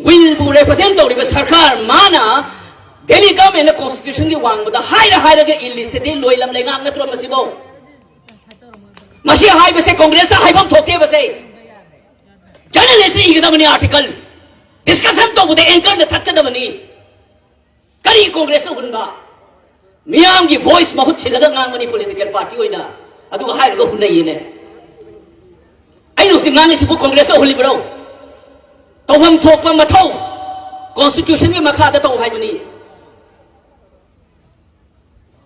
ꯋꯤꯜꯕꯨ ꯔꯦꯄ꯭ꯔꯖꯦꯟ ꯇꯧꯔꯤꯕ ꯁꯔꯀꯥꯔ ꯃꯥꯅ ꯗꯦꯜꯂꯤ ꯒꯚꯔꯟꯃꯦꯟꯅ ꯀꯣꯟꯁꯇꯤꯇ꯭ꯌꯨꯁꯟꯒꯤ ꯋꯥꯡꯃꯗ ꯍꯥꯏꯔ ꯍꯥꯏꯔꯒ ꯏꯜꯂꯤꯁꯤꯗꯤ ꯂꯣꯏꯂꯝ ꯂꯩꯉꯥꯛ ꯅꯠꯇ꯭ꯔꯣ ꯃꯁꯤꯕꯧ? ꯃꯁꯤ ꯍꯥꯏꯕꯁꯦ ꯀꯣꯡꯒ꯭ꯔꯦꯁꯇ ꯍꯥꯏꯐꯝ ꯊꯣꯛꯇꯦꯕꯁꯦ꯫ ꯖꯔꯅꯦꯂꯤꯁꯅ ꯏꯒꯗꯕꯅꯤ ꯑꯥꯔꯇꯤꯀꯜ, ꯗꯤꯁꯀꯁꯟ ꯇꯧꯕꯗ ꯑꯦꯡꯀꯔꯅ ꯊꯠꯀꯗꯕꯅꯤ꯫ ꯀꯔꯤ ꯀꯣꯡꯒ꯭ꯔꯦꯁꯅ ꯍꯨꯟꯕ? ꯃꯤꯌꯥꯝꯒꯤ ꯚꯣꯏꯁ ꯃꯍꯨꯠ ꯁꯤꯜꯂꯒ ꯉꯥꯡꯕꯅꯤ ꯄꯣꯂꯤꯇꯤꯀꯦꯜ ꯄꯥꯔꯇꯤ ꯑꯣꯏꯅ, ꯑꯗꯨꯒ ꯍꯥꯏꯔꯒ ꯍꯨꯟꯅꯩꯌꯦꯅꯦ꯫ ꯑꯩꯅ ꯍꯧꯖꯤꯛ ꯉꯥꯡꯉꯤꯁꯤꯕꯨ ꯀꯣꯡꯒ꯭ꯔꯦꯁꯅ ꯍꯨꯜꯂꯤꯕ꯭ꯔꯣ? ꯇꯧꯐꯝ ꯊꯣꯛꯄ ꯃꯊꯧ ꯀꯣꯟꯁꯇꯤꯇ꯭ꯌꯨꯁꯟꯒꯤ ꯃꯈꯥꯗ ꯇꯧ ꯍꯥꯏꯕꯅꯤ꯫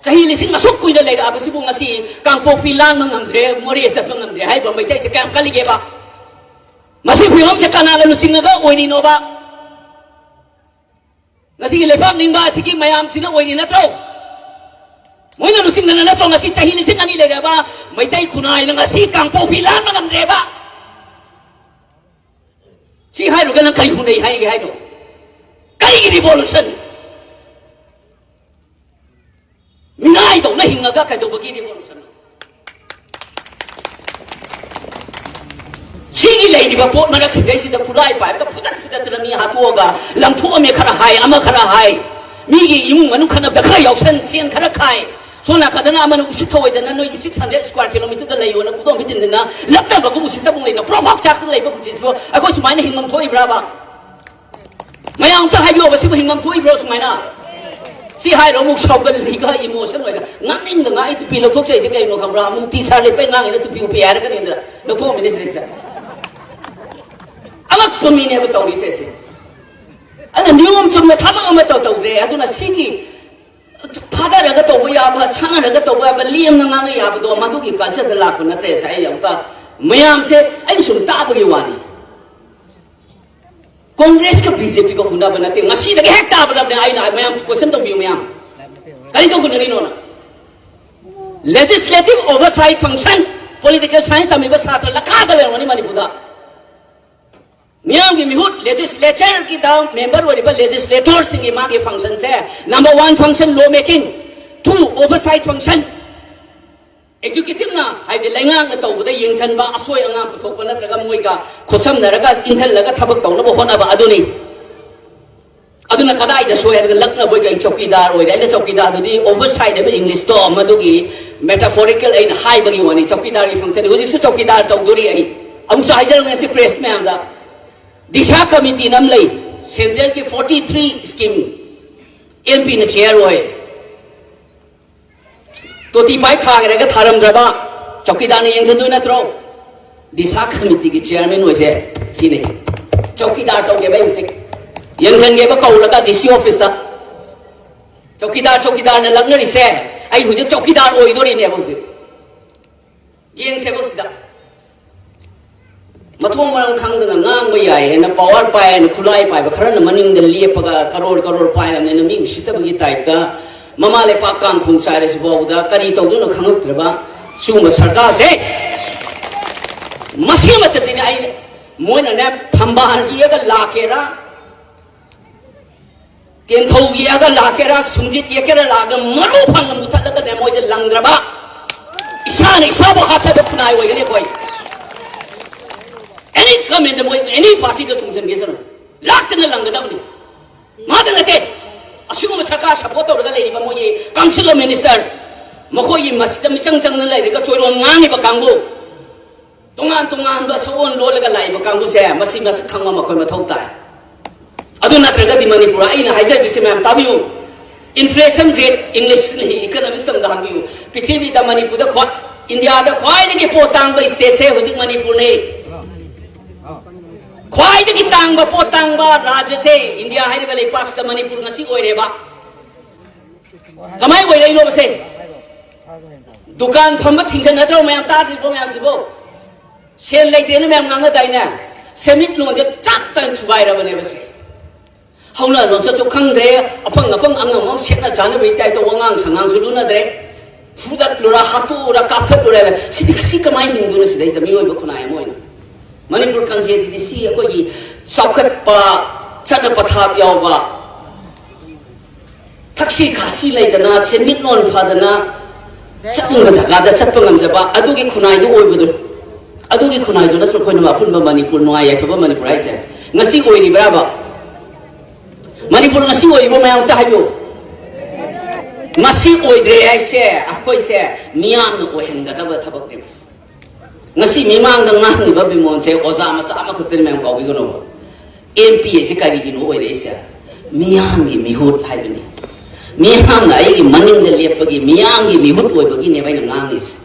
ꯆꯍꯤ ꯂꯤꯁꯤꯡ ꯑꯁꯨꯛ ꯀꯨꯏꯅ ꯂꯩꯔꯛꯑꯕꯁꯤꯕꯨ ꯉꯁꯤ ꯀꯥꯡꯄꯣꯛꯄꯤ ꯂꯥꯟꯕ ꯉꯝꯗ꯭ꯔꯦ, ꯃꯣꯔꯦ ꯆꯠꯄ ꯉꯝꯗ꯭ꯔꯦ ꯍꯥꯏꯔꯤꯕ ꯃꯩꯇꯩꯁꯦ ꯀꯌꯥꯝ ꯀꯜꯂꯤꯒꯦꯕ? ꯃꯁꯤ ꯐꯤꯕꯝꯁꯦ ꯀꯅꯥꯅ ꯂꯨꯆꯤꯡꯉꯒ ꯑꯣꯏꯔꯤꯅꯣꯕ? ꯉꯁꯤꯒꯤ ꯂꯩꯕꯥꯛ ꯅꯤꯡꯕ ꯑꯁꯤꯒꯤ ꯃꯌꯥꯝꯁꯤꯅ ꯑꯣꯏꯔꯤ ꯅꯠꯇ꯭ꯔꯣ? ꯃꯣꯏꯅ ꯂꯨꯆꯤꯡꯗꯅ ꯅꯠꯇ꯭ꯔꯣ ꯉꯁꯤ ꯆꯍꯤ ꯂꯤꯁꯤꯡ ꯑꯅꯤ ꯂꯩꯔꯕ ꯃꯩꯇꯩ ꯈꯨꯟꯅꯥꯏꯅ ꯉꯁꯤ ꯀꯥꯡꯄꯣꯛꯄꯤ ꯂꯥꯟꯕ ꯉꯝꯗ꯭ꯔꯦꯕ? ꯁꯤ ꯍꯥꯏꯔꯨꯒ ꯅꯪ ꯀꯔꯤ ꯍꯨꯟꯅꯩ ꯍꯥꯏꯒꯦ ꯍꯥꯏꯅꯣ? ꯀꯔꯤꯒꯤ ꯔꯤꯚꯣꯂꯨꯁꯟ? ꯃꯤꯅꯥꯏꯗꯧꯅ ꯍꯤꯡꯉꯒ ꯀꯩꯗꯧꯕꯒꯤ ꯔꯤꯚꯣꯂꯨꯁꯟ? ꯁꯤꯒꯤ ꯂꯩꯔꯤꯕ ꯄꯣꯠ ꯃꯔꯛꯁꯤꯗꯩꯁꯤꯗ ꯈꯨꯠꯂꯥꯏ ꯄꯥꯏꯔꯒ ꯐꯨꯗꯠ ꯐꯨꯗꯠꯇꯅ ꯃꯤ ꯍꯥꯠꯇꯣꯛꯑꯒ ꯂꯪꯊꯣꯛꯑꯝꯃꯦ ꯈꯔ ꯍꯥꯏ, ꯑꯃ ꯈꯔ ꯍꯥꯏ, ꯃꯤꯒꯤ ꯏꯃꯨꯡ ꯃꯅꯨꯡ ꯈꯠꯅꯕꯗ ꯈꯔ ꯌꯥꯎꯁꯟ, ꯁꯦꯟ ꯈꯔ ꯈꯥꯏ, ꯁꯣꯝ ꯅꯥꯀꯟꯗꯅ ꯑꯃꯅ ꯎꯁꯤꯠ ꯊꯧꯑꯣꯏꯗꯅ ꯅꯣꯏꯒꯤ ꯁꯤꯛꯁ ꯍꯟꯗ꯭ꯔꯦꯠ ꯁ꯭ꯀ꯭ꯋꯥꯔ ꯀꯤꯂꯣꯃꯤꯇꯔꯗ ꯂꯩꯌꯣꯅ ꯈꯨꯗꯣꯝ ꯐꯤꯇꯤꯟꯗꯅ ꯂꯛꯅꯕꯒꯨꯝ ꯎꯁꯤꯠꯇꯕ ꯂꯩꯅ ꯄ꯭ꯔꯣꯐꯥꯛ ꯆꯥꯛꯇꯅ ꯂꯩꯕ ꯄꯨꯟꯁꯤꯁꯤꯕꯨ ꯑꯩꯈꯣꯏ ꯁꯨꯃꯥꯏꯅ ꯍꯤꯡꯐꯝ ꯊꯣꯛꯏꯕ꯭ꯔꯥꯕ? ꯃꯌꯥꯝ ꯑꯝꯇ ꯍꯥꯏꯕꯤꯌꯣꯕ, ꯁꯤꯕꯨ ꯍꯤꯡꯐꯝ ꯊꯣꯛꯏꯕ꯭ꯔꯣ ꯁꯨꯃꯥꯏꯅ? ꯁꯤ ꯍꯥꯏꯔꯣ ꯑꯃꯨꯛ ꯁꯥꯎꯒꯜꯂꯤꯒ ꯏꯃꯣꯁꯟ ꯑꯣꯏꯒ ꯉꯥꯡꯅꯤꯡꯗ ꯉꯥꯡ ꯑꯩ ꯇꯨꯄꯤ ꯂꯧꯊꯣꯛꯆꯩꯁꯦ ꯀꯩꯅꯣ ꯈꯪꯕ꯭ꯔꯥ? ꯑꯃꯨꯛ ꯇꯤ ꯁꯥꯔ ꯂꯤꯠꯄꯩ ꯉꯥꯡꯉꯤꯅ ꯇꯨꯄꯤ ꯎꯞꯄꯤ ꯍꯥꯏꯔꯛꯀꯅꯤꯗ ꯂꯧꯊꯣꯛꯑꯝꯃꯤꯅꯦ ꯁꯤꯗꯩꯁꯤꯗ꯫ ꯑꯉꯛꯄ ꯃꯤꯅꯦꯕ ꯇꯧꯔꯤꯁꯦ ꯁꯤ꯫ ꯑꯗꯨꯅ ꯅꯤꯌꯣꯝ ꯆꯨꯝꯅ ꯊꯕꯛ ꯑꯃ ꯇꯧ ꯇꯧꯗ꯭ꯔꯦ꯫ ꯑꯗꯨꯅ ꯁꯤꯒꯤ ꯊꯥꯗꯔꯒ ꯇꯧꯕ ꯌꯥꯕ, ꯁꯥꯟꯅꯔꯒ ꯇꯧꯕ ꯌꯥꯕ, ꯂꯦꯝꯅ ꯉꯥꯡꯕ ꯌꯥꯕꯗꯣ ꯃꯗꯨꯒꯤ ꯀꯜꯆꯔꯗ ꯂꯥꯛꯄ ꯅꯠꯇ꯭ꯔꯦ꯫ ꯁꯦ ꯑꯩ ꯑꯃꯨꯛꯀ ꯃꯌꯥꯝꯁꯦ ꯑꯩꯅ ꯁꯨꯝ ꯇꯥꯕꯒꯤ ꯋꯥꯅꯤ꯫ ꯀꯣꯡꯒ꯭ꯔꯦꯁꯀ ꯕꯤ ꯖꯦ ꯄꯤꯒ ꯍꯨꯟꯅꯕ ꯅꯠꯇꯦ꯫ ꯉꯁꯤꯗꯒꯤ ꯍꯦꯛ ꯇꯥꯕꯗꯅꯦ ꯑꯩꯅ ꯃꯌꯥꯝ ꯀꯣꯏꯁꯟ ꯇꯧꯕꯤꯌꯨ ꯃꯌꯥꯝ꯫ ꯀꯔꯤ ꯇꯧꯕꯅꯔꯤꯅꯣꯅ? Legislative oversight function, political science ꯇꯝꯃꯤꯕ ꯁꯥꯇ꯭ꯔ ꯂꯈꯥꯗ ꯂꯩꯔꯝꯒꯅꯤ ꯃꯅꯤꯄꯨꯔꯗ꯫ ꯃꯤꯌꯥꯝꯒꯤ ꯃꯤꯍꯨꯠ, ꯂꯦꯖꯤꯁꯂꯦꯆꯔꯒꯤꯗ ꯃꯦꯝꯕꯔ ꯑꯣꯏꯔꯤꯕ ꯂꯦꯖꯤꯁꯂꯦꯇꯔꯁꯤꯡꯒꯤ ꯃꯥꯒꯤ ꯐꯪꯁꯟꯁꯦ, number one function law making, two oversight function, ꯑꯦꯛꯖꯤꯀ꯭ꯌꯨꯇꯤꯚꯅ, ꯍꯥꯏꯗꯤ ꯂꯩꯉꯥꯛꯅ ꯇꯧꯕꯗ ꯌꯦꯡꯁꯤꯟꯕ, ꯑꯁꯣꯏ ꯑꯉꯥꯝ ꯄꯨꯊꯣꯛꯄ ꯅꯠꯇ꯭ꯔꯒ ꯃꯣꯏꯒ ꯈꯣꯠꯁꯝꯅꯔꯒ ꯏꯟꯁꯤꯜꯂꯒ ꯊꯕꯛ ꯇꯧꯅꯕ ꯍꯣꯠꯅꯕ ꯑꯗꯨꯅꯤ꯫ ꯑꯗꯨꯅ ꯀꯗꯥꯏꯗ ꯁꯣꯏ ꯍꯥꯏꯔꯒ ꯂꯛꯅꯕꯣꯏ ꯀꯩ ꯆꯧꯀꯤꯗꯥꯔ ꯑꯣꯏꯔꯦ꯫ ꯑꯩꯅ ꯆꯧꯀꯤꯗꯥꯔꯗꯨꯗꯤ oversight ꯍꯥꯏꯕ ꯏꯪꯂꯤꯁꯇꯣ ꯃꯗꯨꯒꯤ metaphorical ꯑꯩꯅ ꯍꯥꯏꯕꯒꯤ ꯋꯥꯅꯤ꯫ ꯆꯧꯀꯤꯗꯥꯔꯒꯤ ꯐꯪꯁꯟ ꯍꯧꯖꯤꯛꯁꯨ ꯆꯧꯀꯤꯗꯥꯔ ꯇꯧꯗꯣꯔꯤ꯫ ꯑꯩ ꯑꯃꯨꯛꯁꯨ ꯍꯥꯏꯖꯔꯝꯒꯦ ꯁꯤ ꯄ꯭ꯔꯦꯁ ꯃꯌꯥꯝꯗ, ꯗꯤꯁꯥ ꯀꯃꯤꯇꯤꯅ ꯑꯃ ꯂꯩ, ꯁꯦꯟꯇ꯭ꯔꯦꯜꯒꯤ forty three scheme ꯑꯦꯝ ꯄꯤꯅ ꯆꯤꯌꯔ ꯑꯣꯏ꯫ ꯇꯣꯇꯤ ꯄꯥꯏꯞ ꯊꯥꯈ꯭ꯔꯒ ꯊꯥꯔꯝꯗ꯭ꯔꯕ ꯆꯧꯀꯤꯗꯥꯔꯅ ꯌꯦꯡꯁꯤꯟꯗꯣꯏ ꯅꯠꯇ꯭ꯔꯣ? ꯗꯤꯁꯥ ꯀꯃꯤꯇꯤꯒꯤ ꯆꯤꯌꯔꯃꯦꯟ ꯑꯣꯏꯁꯦ ꯁꯤꯅꯤ꯫ ꯆꯧꯀꯤꯗꯥꯔ ꯇꯧꯒꯦꯕ ꯑꯩ ꯍꯧꯖꯤꯛ, ꯌꯦꯡꯁꯤꯟꯒꯦꯕ ꯀꯧꯔꯒ ꯗꯤ ꯁꯤ ꯑꯣꯐꯤꯁꯇ꯫ ꯆꯧꯀꯤꯗꯥꯔ, ꯆꯧꯀꯤꯗꯥꯔꯅ ꯂꯛꯅꯔꯤꯁꯦ, ꯑꯩ ꯍꯧꯖꯤꯛ ꯆꯧꯀꯤꯗꯥꯔ ꯑꯣꯏꯗꯣꯔꯤꯅꯦꯕ ꯍꯧꯖꯤꯛ꯫ ꯌꯦꯡꯁꯦꯕ ꯁꯤꯗ꯫ ꯃꯊꯣꯡ ꯃꯔꯝ ꯈꯪꯗꯅ ꯉꯥꯡꯕ ꯌꯥꯏ ꯍꯥꯏꯅ ꯄꯋꯥꯔ ꯄꯥꯏ ꯍꯥꯏꯅ ꯈꯨꯠꯂꯥꯏ ꯄꯥꯏꯕ ꯈꯔꯅ ꯃꯅꯤꯡꯗ ꯂꯦꯞꯄꯒ ꯀꯔꯣꯔ ꯀꯔꯣꯔ ꯄꯥꯏꯔꯕꯅꯤꯅ ꯃꯤ ꯎꯁꯤꯠꯇꯕꯒꯤ ꯇꯥꯏꯞꯇ ꯃꯃꯥ ꯂꯩꯄꯥꯛ ꯀꯥꯡꯈꯣꯡ ꯆꯥꯏꯔꯁꯤ ꯐꯥꯎꯕꯗ ꯀꯔꯤ ꯇꯧꯗꯣꯏꯅꯣ ꯈꯪꯉꯛꯇ꯭ꯔꯕ ꯁꯤꯒꯨꯝꯕ ꯁꯔꯀꯥꯔꯁꯦ꯫ ꯃꯁꯤ ꯑꯃꯠꯇꯗꯤꯅꯦ ꯑꯩ, ꯃꯣꯏꯅꯅꯦ ꯊꯝꯕꯥꯜ ꯌꯦꯛꯑꯒ ꯂꯥꯛꯀꯦꯔꯥ, ꯇꯦꯟꯊꯧ ꯌꯦꯛꯑꯒ ꯂꯥꯛꯀꯦꯔꯥ, ꯁꯨꯝꯖꯤꯠ ꯌꯦꯛꯀꯦꯔꯥ ꯂꯥꯛꯑꯒ ꯃꯔꯨ ꯐꯪꯅ ꯃꯨꯊꯠꯂꯒꯅꯦ ꯃꯣꯏꯁꯦ ꯂꯪꯗ꯭ꯔꯕ ꯏꯁꯥꯅ ꯏꯁꯥꯕꯨ ꯍꯥꯠꯆꯕ ꯈꯨꯟꯅꯥꯏ ꯑꯣꯏꯒꯅꯤ ꯑꯩꯈꯣꯏ꯫ ꯑꯦꯅꯤ ꯒꯃꯦꯟꯗ ꯃꯣꯏ ꯑꯦꯅꯤ ꯄꯥꯔꯇꯤꯗ ꯆꯣꯡꯁꯤꯟꯒꯦꯁꯅꯨ, ꯂꯥꯛꯇꯅ ꯂꯪꯒꯗꯕꯅꯤ꯫ ꯃꯥꯗ ꯅꯠꯇꯦ, ꯑꯁꯤꯒꯨꯝꯕ ꯁꯔꯀꯥꯔ ꯁꯄꯣꯔꯠ ꯇꯧꯔꯒ ꯂꯩꯔꯤꯕ ꯃꯣꯏꯒꯤ ꯀꯥꯎꯟꯁꯤꯜ ꯑꯣꯐ ꯃꯤꯅꯤꯁꯇꯔ, ꯃꯈꯣꯏꯒꯤ ꯃꯁꯤꯗ ꯃꯤꯆꯪ ꯆꯪꯅ ꯂꯩꯔꯒ ꯆꯣꯏꯔꯣꯟ ꯉꯥꯡꯉꯤꯕ ꯀꯥꯡꯕꯨ, ꯇꯣꯉꯥꯟ ꯇꯣꯉꯥꯟꯕ ꯁꯛꯑꯣꯟ ꯂꯣꯜꯂꯒ ꯂꯥꯛꯏꯕ ꯀꯥꯡꯕꯨꯁꯦ ꯃꯁꯤ ꯃꯁꯛ ꯈꯪꯕ ꯃꯈꯣꯏ ꯃꯊꯧ ꯇꯥꯏ꯫ ꯑꯗꯨ ꯅꯠꯇ꯭ꯔꯒꯗꯤ ꯃꯅꯤꯄꯨꯔ, ꯑꯩꯅ ꯍꯥꯏꯖꯔꯤꯕꯁꯤ ꯃꯌꯥꯝ ꯇꯥꯕꯤꯌꯨ, inflation rate, English ꯅ ꯍꯤ economics ꯇꯝꯗ ꯍꯪꯕꯤꯌꯨ, ꯄ꯭ꯔꯤꯊꯤꯕꯤꯗ ꯃꯅꯤꯄꯨꯔꯗ ꯈ꯭ꯋꯥꯏ, ꯏꯟꯗꯤꯌꯥꯗ ꯈ꯭ꯋꯥꯏꯗꯒꯤ ꯄꯣꯠ ꯇꯥꯡꯕ state ꯁꯦ ꯍꯧꯖꯤꯛ ꯃꯅꯤꯄꯨꯔꯅꯤ꯫ ꯈ꯭ꯋꯥꯏꯗꯒꯤ ꯇꯥꯡꯕ ꯄꯣꯠ ꯇꯥꯡꯕ ꯔꯥꯖ꯭ꯌꯁꯦ ꯏꯟꯗꯤꯌꯥ ꯍꯥꯏꯔꯤꯕ ꯂꯩꯄꯥꯛꯁꯤꯗ ꯃꯅꯤꯄꯨꯔ ꯉꯁꯤ ꯑꯣꯏꯔꯦꯕ꯫ ꯀꯃꯥꯏꯅ ꯑꯣꯏꯔꯛꯏꯅꯣꯕꯁꯦ? ꯗꯨꯀꯥꯟ ꯐꯝꯕ ꯊꯤꯡꯖꯤꯟꯅꯗ꯭ꯔꯣ ꯃꯌꯥꯝ? ꯇꯥꯗ꯭ꯔꯤꯕꯣ ꯃꯌꯥꯝꯁꯤꯕꯣ? ꯁꯦꯜ ꯂꯩꯇꯦꯅ ꯃꯌꯥꯝ ꯉꯥꯡꯅꯗꯥꯏꯅꯦ? ꯁꯦꯟꯃꯤꯠꯂꯣꯟꯁꯦ ꯆꯥꯛꯇꯅ ꯊꯨꯒꯥꯏꯔꯕꯅꯦꯕ ꯁꯦ꯫ ꯍꯧꯅ ꯂꯣꯟꯆꯠꯁꯨ ꯈꯪꯗ꯭ꯔꯦ, ꯑꯐꯪ ꯑꯐꯪ ꯑꯉꯝ ꯑꯃ ꯁꯦꯠꯅ ꯆꯥꯅꯕꯒꯤ ꯇꯥꯏꯞꯇ ꯋꯥꯉꯥꯡ ꯁꯉꯥꯡꯁꯨ ꯂꯨꯅꯗ꯭ꯔꯦ꯫ ꯐꯨꯗꯠꯂꯨꯔ, ꯍꯥꯠꯇꯣꯛꯎꯔ, ꯀꯥꯞꯊꯠꯂꯨꯔ ꯍꯥꯏꯕ꯫ ꯁꯤꯗꯤ ꯁꯤ ꯀꯃꯥꯏꯅ ꯍꯤꯡꯗꯣꯏꯅꯣ ꯁꯤꯗꯩꯁꯤꯗ ꯃꯤꯑꯣꯏꯕ ꯈꯨꯟꯅꯥꯏ ꯑꯃ ꯑꯣꯏꯅ? ꯃꯅꯤꯄꯨꯔ ꯀꯥꯡꯖꯩꯁꯤꯗꯤ ꯁꯤ ꯑꯩꯈꯣꯏꯒꯤ ꯆꯥꯎꯈꯠꯄ, ꯆꯠꯅ ꯄꯊꯥꯞ ꯌꯥꯎꯕ, ꯊꯛꯁꯤ ꯈꯥꯁꯤ ꯂꯩꯗꯅ, ꯁꯦꯟꯃꯤꯠꯂꯣꯟ ꯐꯗꯅ, ꯆꯠꯅꯤꯡꯕ ꯖꯒꯥꯗ ꯆꯠꯄ ꯉꯝꯖꯕ ꯑꯗꯨꯒꯤ ꯈꯨꯟꯅꯥꯏꯗꯨ ꯑꯣꯏꯕꯗꯨ, ꯑꯗꯨꯒꯤ ꯈꯨꯟꯅꯥꯏꯗꯨ ꯅꯠꯇ꯭ꯔꯣ ꯑꯩꯈꯣꯏꯅ ꯑꯄꯨꯟꯕ ꯃꯅꯤꯄꯨꯔ, ꯅꯨꯡꯉꯥꯏ ꯌꯥꯏꯐꯕ ꯃꯅꯤꯄꯨꯔ ꯍꯥꯏꯁꯦ? ꯉꯁꯤ ꯑꯣꯏꯔꯤꯕ꯭ꯔꯥꯕ? ꯃꯅꯤꯄꯨꯔ ꯉꯁꯤ ꯑꯣꯏꯔꯤꯕꯣ? ꯃꯌꯥꯝ ꯑꯝꯇ ꯍꯥꯏꯕꯤꯌꯨ꯫ ꯉꯁꯤ ꯑꯣꯏꯗ꯭ꯔꯦ ꯍꯥꯏꯁꯦ ꯑꯩꯈꯣꯏꯁꯦ ꯃꯤꯌꯥꯝꯅ ꯑꯣꯏꯍꯟꯒꯗꯕ ꯊꯕꯛꯅꯦꯕ꯫ ꯉꯁꯤ ꯃꯤꯃꯥꯡꯗ ꯉꯥꯡꯂꯤꯕ ꯕꯤꯃꯣꯟꯁꯦ ꯑꯣꯖꯥ ꯃꯆꯥ ꯑꯃꯈꯛꯇꯅꯤ, ꯃꯌꯥꯝ ꯀꯥꯎꯕꯤꯒꯅꯣꯕ꯫ ꯑꯦꯝ ꯄꯤ ꯑꯁꯤ ꯀꯔꯤꯒꯤꯅꯣ ꯑꯣꯏꯔꯛꯏꯁꯦ? ꯃꯤꯌꯥꯝꯒꯤ ꯃꯤꯍꯨꯠ ꯍꯥꯏꯕꯅꯤ꯫ ꯃꯤꯌꯥꯝꯅ ꯑꯩꯒꯤ ꯃꯅꯤꯡꯗ ꯂꯦꯞꯄꯒꯤ, ꯃꯤꯌꯥꯝꯒꯤ ꯃꯤꯍꯨꯠ ꯑꯣꯏꯕꯒꯤꯅꯦꯕ ꯑꯩꯅ ꯉꯥꯡꯉꯤꯁꯦ꯫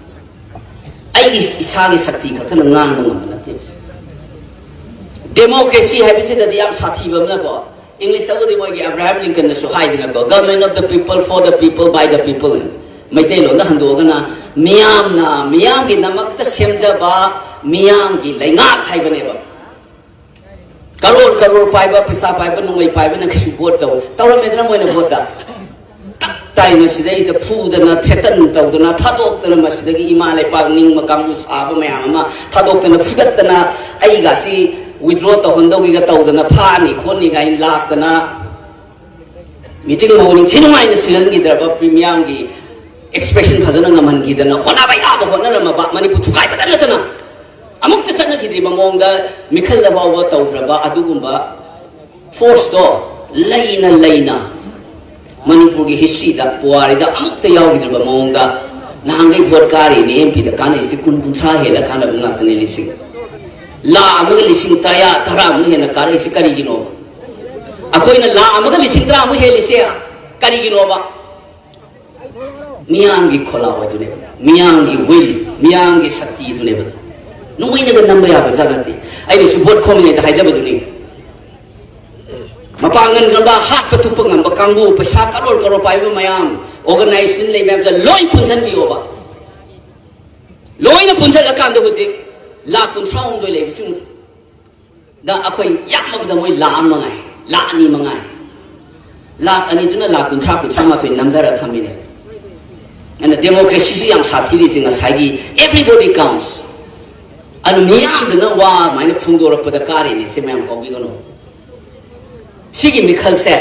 ꯑꯩꯒꯤ ꯏꯁꯥꯒꯤ ꯁꯛꯇꯤ ꯈꯛꯇꯅ ꯉꯥꯡꯕ ꯉꯝꯕ ꯅꯠꯇꯦꯕ꯫ ꯗꯦꯃꯣꯀ꯭ꯔꯦꯁꯤ ꯍꯥꯏꯕꯁꯤꯗꯗꯤ ꯌꯥꯝ ꯁꯥꯊꯤꯕ ꯑꯃꯅꯀꯣ, ꯏꯪꯂꯤꯁꯇꯕꯨꯗꯤ ꯃꯣꯏꯒꯤ Abraham ꯂꯤꯡꯀꯟꯅꯁꯨ ꯍꯥꯏꯗꯅꯀꯣ, "Government of the people, for the people, by the people" ꯍꯥꯏꯅ꯫ ꯃꯩꯇꯩꯂꯣꯟꯗ ꯍꯟꯗꯣꯛꯑꯒꯅ, ꯃꯤꯌꯥꯝꯅ ꯃꯤꯌꯥꯝꯒꯤꯗꯃꯛꯇ ꯁꯦꯝꯖꯕ ꯃꯤꯌꯥꯝꯒꯤ ꯂꯩꯉꯥꯛ ꯍꯥꯏꯕꯅꯦꯕ꯫ ꯀꯔꯣꯔ ꯀꯔꯣꯔ ꯄꯥꯏꯕ, ꯄꯩꯁꯥ ꯄꯥꯏꯕ, ꯅꯣꯡꯃꯩ ꯄꯥꯏꯕꯅ ꯀꯩꯁꯨ ꯚꯣꯠ ꯇꯧ-, ꯇꯧꯔꯝꯃꯦꯗꯅ ꯃꯣꯏꯅ ꯚꯣꯠꯇ꯫ ꯇꯞ ꯇꯥꯏꯅ ꯁꯤꯗꯩꯁꯤꯗ ꯐꯨꯗꯅ, ꯊ꯭ꯔꯦꯇꯟ ꯇꯧꯗꯅ, ꯊꯥꯗꯣꯛꯇꯅ, ꯃꯁꯤꯗꯒꯤ ꯏꯃꯥ ꯂꯩꯄꯥꯛ ꯅꯤꯡꯕ ꯀꯥꯡꯕꯨ ꯁꯥꯕ ꯃꯌꯥꯝ ꯑꯃ ꯊꯥꯗꯣꯛꯇꯅ, ꯐꯨꯗꯠꯇꯅ, ꯑꯩꯒꯁꯤ ꯋꯤꯗ꯭ꯔꯣ ꯇꯧꯍꯟꯗꯧꯒꯤꯒ ꯇꯧꯗꯅ, ꯐꯥꯅꯤ ꯈꯣꯠꯅꯤ ꯀꯥꯏꯅ ꯂꯥꯛꯇꯅ, ꯃꯤꯇꯤꯡ ꯃꯧ ꯅꯤꯡꯊꯤ ꯅꯨꯡꯉꯥꯏꯅ ꯁꯤꯜꯍꯟꯈꯤꯗ꯭ꯔꯕ ꯃꯤꯌꯥꯝꯒꯤ ꯑꯦꯛꯁꯄ꯭ꯔꯦꯁꯟ ꯐꯖꯅ ꯉꯝꯍꯟꯈꯤꯗꯅ, ꯍꯣꯠꯅꯕ ꯌꯥꯕ ꯍꯣꯠꯅꯔꯝꯃꯕ, ꯃꯅꯤꯄꯨꯔ ꯊꯨꯒꯥꯏꯕꯗ ꯅꯠꯇꯅ ꯑꯃꯨꯛꯇ ꯆꯠꯅꯈꯤꯗ꯭ꯔꯤꯕ ꯃꯑꯣꯡꯗ ꯃꯤꯈꯜꯗ ꯐꯥꯎꯕ ꯇꯧꯈ꯭ꯔꯕ ꯑꯗꯨꯒꯨꯝꯕ ꯐꯣꯔꯁꯇꯣ ꯂꯩꯅ ꯂꯩꯅ ꯃꯅꯤꯄꯨꯔꯒꯤ ꯍꯤꯁꯇ꯭ꯔꯤꯗ, ꯄꯨꯋꯥꯔꯤꯗ ꯑꯃꯨꯛꯇ ꯌꯥꯎꯈꯤꯗ꯭ꯔꯤꯕ ꯃꯑꯣꯡꯗ ꯅꯍꯥꯟꯈꯩ ꯚꯣꯠ ꯀꯥꯔꯤꯅꯦ ꯑꯦꯝ ꯄꯤꯗ ꯀꯥꯟꯅꯩꯁꯤ ꯀꯨꯟ ꯀꯨꯟꯊ꯭ꯔꯥ ꯍꯦꯜꯂ ꯀꯥꯟꯅꯕ ꯉꯥꯛꯇꯅꯦ꯫ ꯂꯤꯁꯤꯡ ꯂꯥꯈ ꯑꯃꯒ ꯂꯤꯁꯤꯡ ꯇꯔꯥ, ꯇꯔꯥꯃꯨꯛ ꯍꯦꯟꯅ ꯀꯥꯔꯛꯏꯁꯤ ꯀꯔꯤꯒꯤꯅꯣ? ꯑꯩꯈꯣꯏꯅ ꯂꯥꯈ ꯑꯃꯒ ꯂꯤꯁꯤꯡ ꯇꯔꯥꯃꯨꯛ ꯍꯦꯜꯂꯤꯁꯦ ꯀꯔꯤꯒꯤꯅꯣꯕ? ꯃꯤꯌꯥꯝꯒꯤ ꯈꯣꯜꯂꯥꯎ ꯑꯗꯨꯅꯦꯕ, ꯃꯤꯌꯥꯝꯒꯤ ꯋꯤꯜ, ꯃꯤꯌꯥꯝꯒꯤ ꯁꯛꯇꯤ ꯑꯗꯨꯅꯦꯕ꯫ ꯅꯣꯏꯅꯒ ꯅꯝꯕ ꯌꯥꯕ ꯖꯥꯠ ꯅꯠꯇꯦ꯫ ꯑꯩꯅ ꯁꯤ ꯚꯣꯠ ꯈꯣꯝꯂꯤꯉꯩꯗ ꯍꯥꯏꯖꯕꯗꯨꯅꯤ꯫ ꯃꯄꯥꯡꯒꯜ ꯀꯟꯕ, ꯍꯥꯠꯄ ꯊꯨꯞꯄ ꯉꯝꯕ ꯀꯥꯡꯕꯨ, ꯄꯩꯁꯥ ꯀꯔꯣꯔ ꯀꯔꯣꯔ ꯄꯥꯏꯕ ꯃꯌꯥꯝ, ꯑꯣꯔꯒꯅꯥꯏꯖꯦꯁꯟ ꯂꯩ ꯃꯌꯥꯝꯁꯦ ꯂꯣꯏ ꯄꯨꯟꯁꯤꯟꯕꯤꯌꯣꯕ꯫ ꯂꯣꯏꯅ ꯄꯨꯟꯁꯤꯜꯂꯀꯥꯟꯗ ꯍꯧꯖꯤꯛ ꯂꯥꯈ ꯀꯨꯟꯊ꯭ꯔꯥ ꯍꯨꯝꯗꯣꯏ ꯂꯩꯕꯁꯤꯡꯗ ꯑꯩꯈꯣꯏ ꯌꯥꯝꯃꯕꯗ ꯃꯣꯏ ꯂꯥꯈ ꯑꯃ ꯃꯉꯥꯏ, ꯂꯥꯈ ꯑꯅꯤ ꯃꯉꯥꯏ꯫ ꯂꯥꯈ ꯑꯅꯤꯗꯨꯅ ꯂꯥꯈ ꯀꯨꯟꯊ꯭ꯔꯥ, ꯀꯨꯟꯊ꯭ꯔꯥ ꯃꯥꯊꯣꯏ ꯅꯝꯊꯔ ꯊꯝꯃꯤꯅꯦ꯫ ꯑꯗꯨꯅ ꯗꯦꯃꯣꯀ꯭ꯔꯦꯁꯤꯁꯤ ꯌꯥꯝ ꯁꯥꯊꯤꯔꯤꯁꯤ ꯉꯁꯥꯏꯒꯤ everybody counts꯫ ꯑꯗꯨ ꯃꯤꯌꯥꯝꯗꯨꯅ ꯋꯥ ꯑꯗꯨꯃꯥꯏꯅ ꯐꯣꯡꯗꯣꯔꯛꯄꯗ ꯀꯥꯔꯤꯅꯤ꯫ ꯁꯤ ꯃꯌꯥꯝ ꯀꯥꯎꯕꯤꯒꯅꯨ꯫ ꯁꯤꯒꯤ ꯃꯤꯈꯜꯁꯦ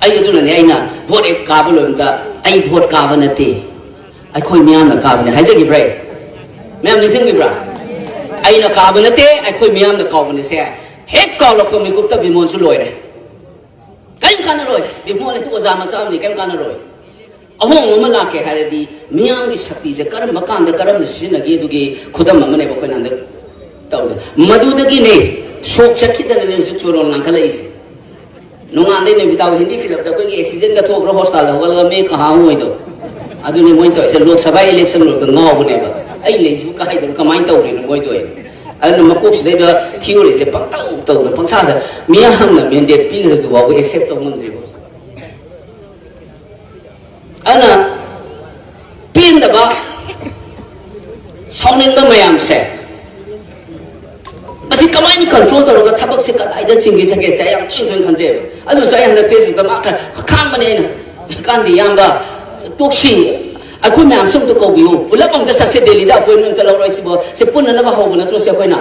ꯑꯩ, ꯑꯗꯨꯅꯅꯦ ꯑꯩꯅ ꯚꯣꯠ ꯍꯦꯛ ꯀꯥꯕ ꯂꯣꯏꯕꯗ ꯑꯩ ꯚꯣꯠ ꯀꯥꯕ ꯅꯠꯇꯦ, ꯑꯩꯈꯣꯏ ꯃꯤꯌꯥꯝꯅ ꯀꯥꯕꯅꯦ ꯍꯥꯏꯖꯈꯤꯕ꯭ꯔꯥ ꯑꯩ? ꯃꯌꯥꯝ ꯅꯤꯡꯁꯤꯡꯕꯤꯕ꯭ꯔꯥ? ꯑꯩꯅ ꯀꯥꯕ ꯅꯠꯇꯦ, ꯑꯩꯈꯣꯏ ꯃꯤꯌꯥꯝꯅ ꯀꯥꯎꯕꯅꯦ꯫ ꯁꯦ ꯍꯦꯛ ꯀꯥꯎꯔꯛꯄ ꯃꯤꯀꯨꯞꯇ ꯕꯤꯃꯣꯟꯁꯨ ꯂꯣꯏꯔꯦ꯫ ꯀꯔꯤꯝ ꯀꯥꯟꯅꯔꯣꯏ꯫ ꯕꯤꯃꯣꯟ ꯑꯗꯨ ꯑꯣꯖꯥ ꯃꯆꯥ ꯑꯃꯅꯤ, ꯀꯔꯤꯝ ꯀꯥꯟꯅꯔꯣꯏ꯫ ꯑꯍꯣꯡꯕ ꯑꯃ ꯂꯥꯛꯀꯦ ꯍꯥꯏꯔꯗꯤ ꯃꯤꯌꯥꯝꯒꯤ ꯁꯛꯇꯤꯁꯦ ꯀꯔꯝꯕ ꯀꯥꯟꯗ ꯀꯔꯝꯅ ꯁꯤꯖꯤꯟꯅꯒꯦ, ꯑꯗꯨꯒꯤ ꯈꯨꯗꯝ ꯑꯃꯅꯦꯕ ꯑꯩꯈꯣꯏꯅ ꯍꯟꯗꯛ ꯇꯧꯔꯤꯗꯣ꯫ ꯃꯗꯨꯗꯒꯤꯅꯦ ꯁꯣꯛ ꯆꯠꯈꯤꯗꯅꯅꯦ ꯍꯧꯖꯤꯛ ꯆꯣꯔꯣꯟ ꯉꯥꯡꯈꯠꯂꯛꯏꯁꯦ꯫ ꯅꯣꯡꯉꯥꯟꯗꯩ ꯅꯨꯃꯤꯠ ꯇꯥꯕ ꯍꯤꯟꯗꯤ ꯐꯤꯂꯝꯗ ꯑꯩꯈꯣꯏꯒꯤ ꯑꯦꯛꯁꯤꯗꯦꯟꯒ ꯊꯣꯛꯈ꯭ꯔ ꯍꯣꯁꯄꯤꯇꯥꯜꯗ ꯍꯧꯒꯠꯂꯒ ꯃꯤ ꯀꯍꯥ ꯑꯣꯏꯗꯣ꯫ ꯑꯗꯨꯅꯦ ꯃꯣꯏꯅ ꯇꯧꯔꯤꯁꯦ꯫ ꯂꯣꯛ ꯁꯚꯥ ꯏꯂꯦꯛꯁꯟ ꯂꯣꯏꯔꯒ ꯉꯥꯎꯕꯅꯦꯕ꯫ ꯑꯩ ꯂꯩꯁꯤꯕꯨ ꯀꯥꯏꯗꯅꯣ, ꯀꯃꯥꯏꯅ ꯇꯧꯔꯤꯅꯣ ꯃꯣꯏ ꯇꯧꯔꯤꯅꯣ? ꯑꯗꯨꯅ ꯃꯀꯣꯛꯁꯤꯗꯩꯗ ꯊꯤꯑꯣꯔꯤꯁꯦ ꯄꯪꯇꯧ ꯇꯧꯗꯅ ꯄꯪꯁꯥꯗ, ꯃꯤꯌꯥꯝꯅ ꯃꯦꯟꯗꯦꯠ ꯄꯤꯈ꯭ꯔꯗꯨ ꯐꯥꯎꯕ ꯑꯦꯛꯁꯦꯞ ꯇꯧ ꯉꯝꯗ꯭ꯔꯤꯕ꯫ ꯑꯗꯨꯅ ꯄꯦꯟꯗꯕ, ꯁꯥꯎꯅꯤꯡꯕ ꯃꯌꯥꯝꯁꯦ, ꯑꯁꯤ ꯀꯃꯥꯏꯅ ꯀꯟꯇ꯭ꯔꯣꯜ ꯇꯧꯔꯒ ꯊꯕꯛꯁꯦ ꯀꯗꯥꯏꯗ ꯆꯤꯡꯒꯦ ꯆꯠꯀꯦꯁꯦ ꯑꯩ ꯌꯥꯝ ꯇꯣꯏꯅ ꯇꯣꯏꯅ ꯈꯟꯖꯩꯕ꯫ ꯑꯗꯨꯁꯨ ꯑꯩ ꯍꯟꯗꯛ ꯐꯦꯁꯕꯨꯛꯇ ꯃꯥ ꯈꯔ ꯈꯥꯡꯕꯅꯦ ꯑꯩꯅ꯫ ꯀꯥꯟꯗꯤ ꯏꯌꯥꯝꯕ, ꯇꯣꯛꯁꯤ, ꯑꯩꯈꯣꯏ ꯃꯌꯥꯝꯁꯨ ꯑꯝꯇ ꯀꯧꯕꯤꯌꯨ, ꯄꯨꯂꯞ ꯑꯝꯇ ꯆꯠꯁꯦ, ꯗꯦꯜꯂꯤꯗ ꯑꯦꯄꯣꯏꯟꯃꯦꯟ ꯑꯝꯇ ꯂꯧꯔꯣꯏ꯫ ꯁꯤꯕꯨ ꯁꯤ ꯄꯨꯟꯅꯅꯕ ꯍꯧꯕ ꯅꯠꯇ꯭ꯔꯣ ꯁꯤ ꯑꯩꯈꯣꯏꯅ?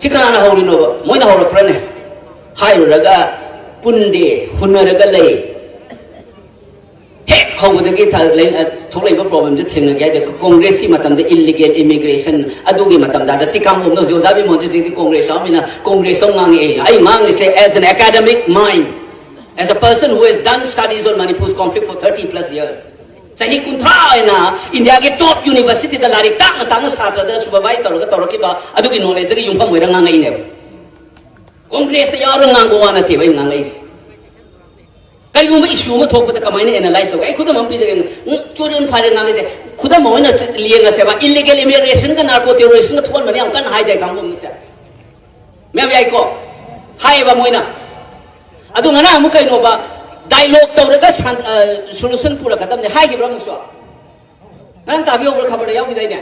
ꯁꯤ ꯀꯅꯥꯅ ꯍꯧꯔꯤꯅꯣꯕ? ꯃꯣꯏꯅ ꯍꯧꯔꯛꯄ꯭ꯔꯅꯦ? ꯍꯥꯏꯔꯨꯔꯒ ꯄꯨꯟꯗꯦ, ꯍꯨꯟꯅꯔꯒ ꯂꯩ꯫ ꯍꯦꯛ ꯍꯧꯕꯗꯒꯤ ꯊ-, ꯂꯩ-, ꯑ, ꯊꯣꯛꯂꯛꯏꯕ ꯄ꯭ꯔꯣꯕ꯭ꯂꯦꯝꯁꯦ ꯊꯦꯡꯅꯒꯦ ꯍꯥꯏꯗꯤ ꯀꯣꯡꯒ꯭ꯔꯦꯁꯀꯤ ꯃꯇꯝꯗ ꯏꯜꯂꯤꯒꯦꯜ ꯏꯃꯤꯒ꯭ꯔꯦꯁꯟ ꯑꯗꯨꯒꯤ ꯃꯇꯝꯗ, ꯑꯗ ꯁꯤ ꯀꯥꯡꯕꯨ ꯑꯃꯅ ꯍꯧꯖꯤꯛ ꯑꯣꯖꯥ ꯕꯤꯃꯣꯟꯁꯤ ꯍꯧꯖꯤꯛꯇꯤ ꯀꯣꯡꯒ꯭ꯔꯦꯁ ꯌꯥꯎꯔꯃꯤꯅ ꯀꯣꯡꯒ꯭ꯔꯦꯁ ꯑꯃ ꯉꯥꯡꯉꯛꯑꯦ꯫ ꯑꯩ ꯉꯥꯡꯉꯤꯁꯦ as an academic mind, as a person who has done studies on Manipur's conflict for thirty plus years꯫ ꯆꯍꯤ ꯀꯨꯟꯊ꯭ꯔꯥ ꯑꯣꯏꯅ ꯏꯟꯗꯤꯌꯥꯒꯤ ꯇꯣꯞ ꯌꯨꯅꯤꯚꯔꯁꯤꯇꯤꯗ ꯂꯥꯏꯔꯤꯛ ꯇꯥꯛꯅ ꯇꯥꯛꯅ ꯁꯥꯇ꯭ꯔꯗ ꯁꯨꯄꯔꯚꯥꯏꯁ ꯇꯧꯔꯒ ꯇꯧꯔꯛꯈꯤꯕ ꯑꯗꯨꯒꯤ ꯅꯣꯂꯦꯖꯇꯒꯤ ꯌꯨꯝꯐꯝ ꯑꯣꯏꯔꯒ ꯉꯥꯡꯉꯛꯏꯅꯦꯕ꯫ ꯀꯣꯡꯒ꯭ꯔꯦꯁꯇ ꯌꯥꯎꯔꯒ ꯉꯥꯡꯕ ꯋꯥ ꯅꯠꯇꯦꯕ ꯑꯩꯅ ꯉꯥꯡꯉꯛꯏꯁꯦ꯫ ꯀꯔꯤꯒꯨꯝꯕ ꯏꯁꯨ ꯑꯃ ꯊꯣꯛꯄꯗ ꯀꯃꯥꯏꯅ ꯑꯦꯅꯥꯂꯥꯏꯁ ꯇꯧꯒꯦ? ꯑꯩ ꯈꯨꯗꯝ ꯑꯃ ꯄꯤꯖꯒꯦ꯫ ꯎꯝ, ꯆꯣꯔꯤꯌꯣꯟ ꯐꯥꯏꯔꯦꯟ ꯉꯥꯡꯉꯤꯁꯦ ꯈꯨꯗꯝ ꯑꯃ ꯑꯣꯏꯅ ꯌꯦꯡꯉꯁꯦꯕ꯫ ꯏꯜꯂꯤꯒꯦꯜ ꯏꯃꯤꯒ꯭ꯔꯦꯁꯟꯒ ꯅꯥꯔꯀꯣ ꯇꯦꯔꯣꯔꯤꯁꯟꯒ ꯊꯣꯛꯍꯟꯕꯅ ꯌꯥꯝ ꯀꯟꯅ ꯍꯥꯏꯗꯥꯏ ꯀꯥꯡꯕꯨ ꯑꯃꯅꯁꯦ? ꯃꯌꯥꯝ ꯌꯥꯏꯀꯣ? ꯍꯥꯏꯌꯦꯕ ꯃꯣꯏꯅ꯫ ꯑꯗꯨ ꯉꯔꯥꯡ ꯑꯃꯨꯛ ꯀꯩꯅꯣꯕ, ꯗꯥꯏꯂꯣꯛ ꯇꯧꯔꯒ ꯁꯟ-, ꯑ, ꯁꯣꯂꯨꯁꯟ ꯄꯨꯔꯛꯀꯗꯕꯅꯦ ꯍꯥꯏꯈꯤꯕ꯭ꯔꯥ ꯑꯃꯨꯛꯁꯨ? ꯅꯪ ꯇꯥꯕꯤꯍꯧꯕ꯭ꯔꯥ? ꯈꯕꯔꯗ ꯌꯥꯎꯈꯤꯗꯥꯏꯅꯦ?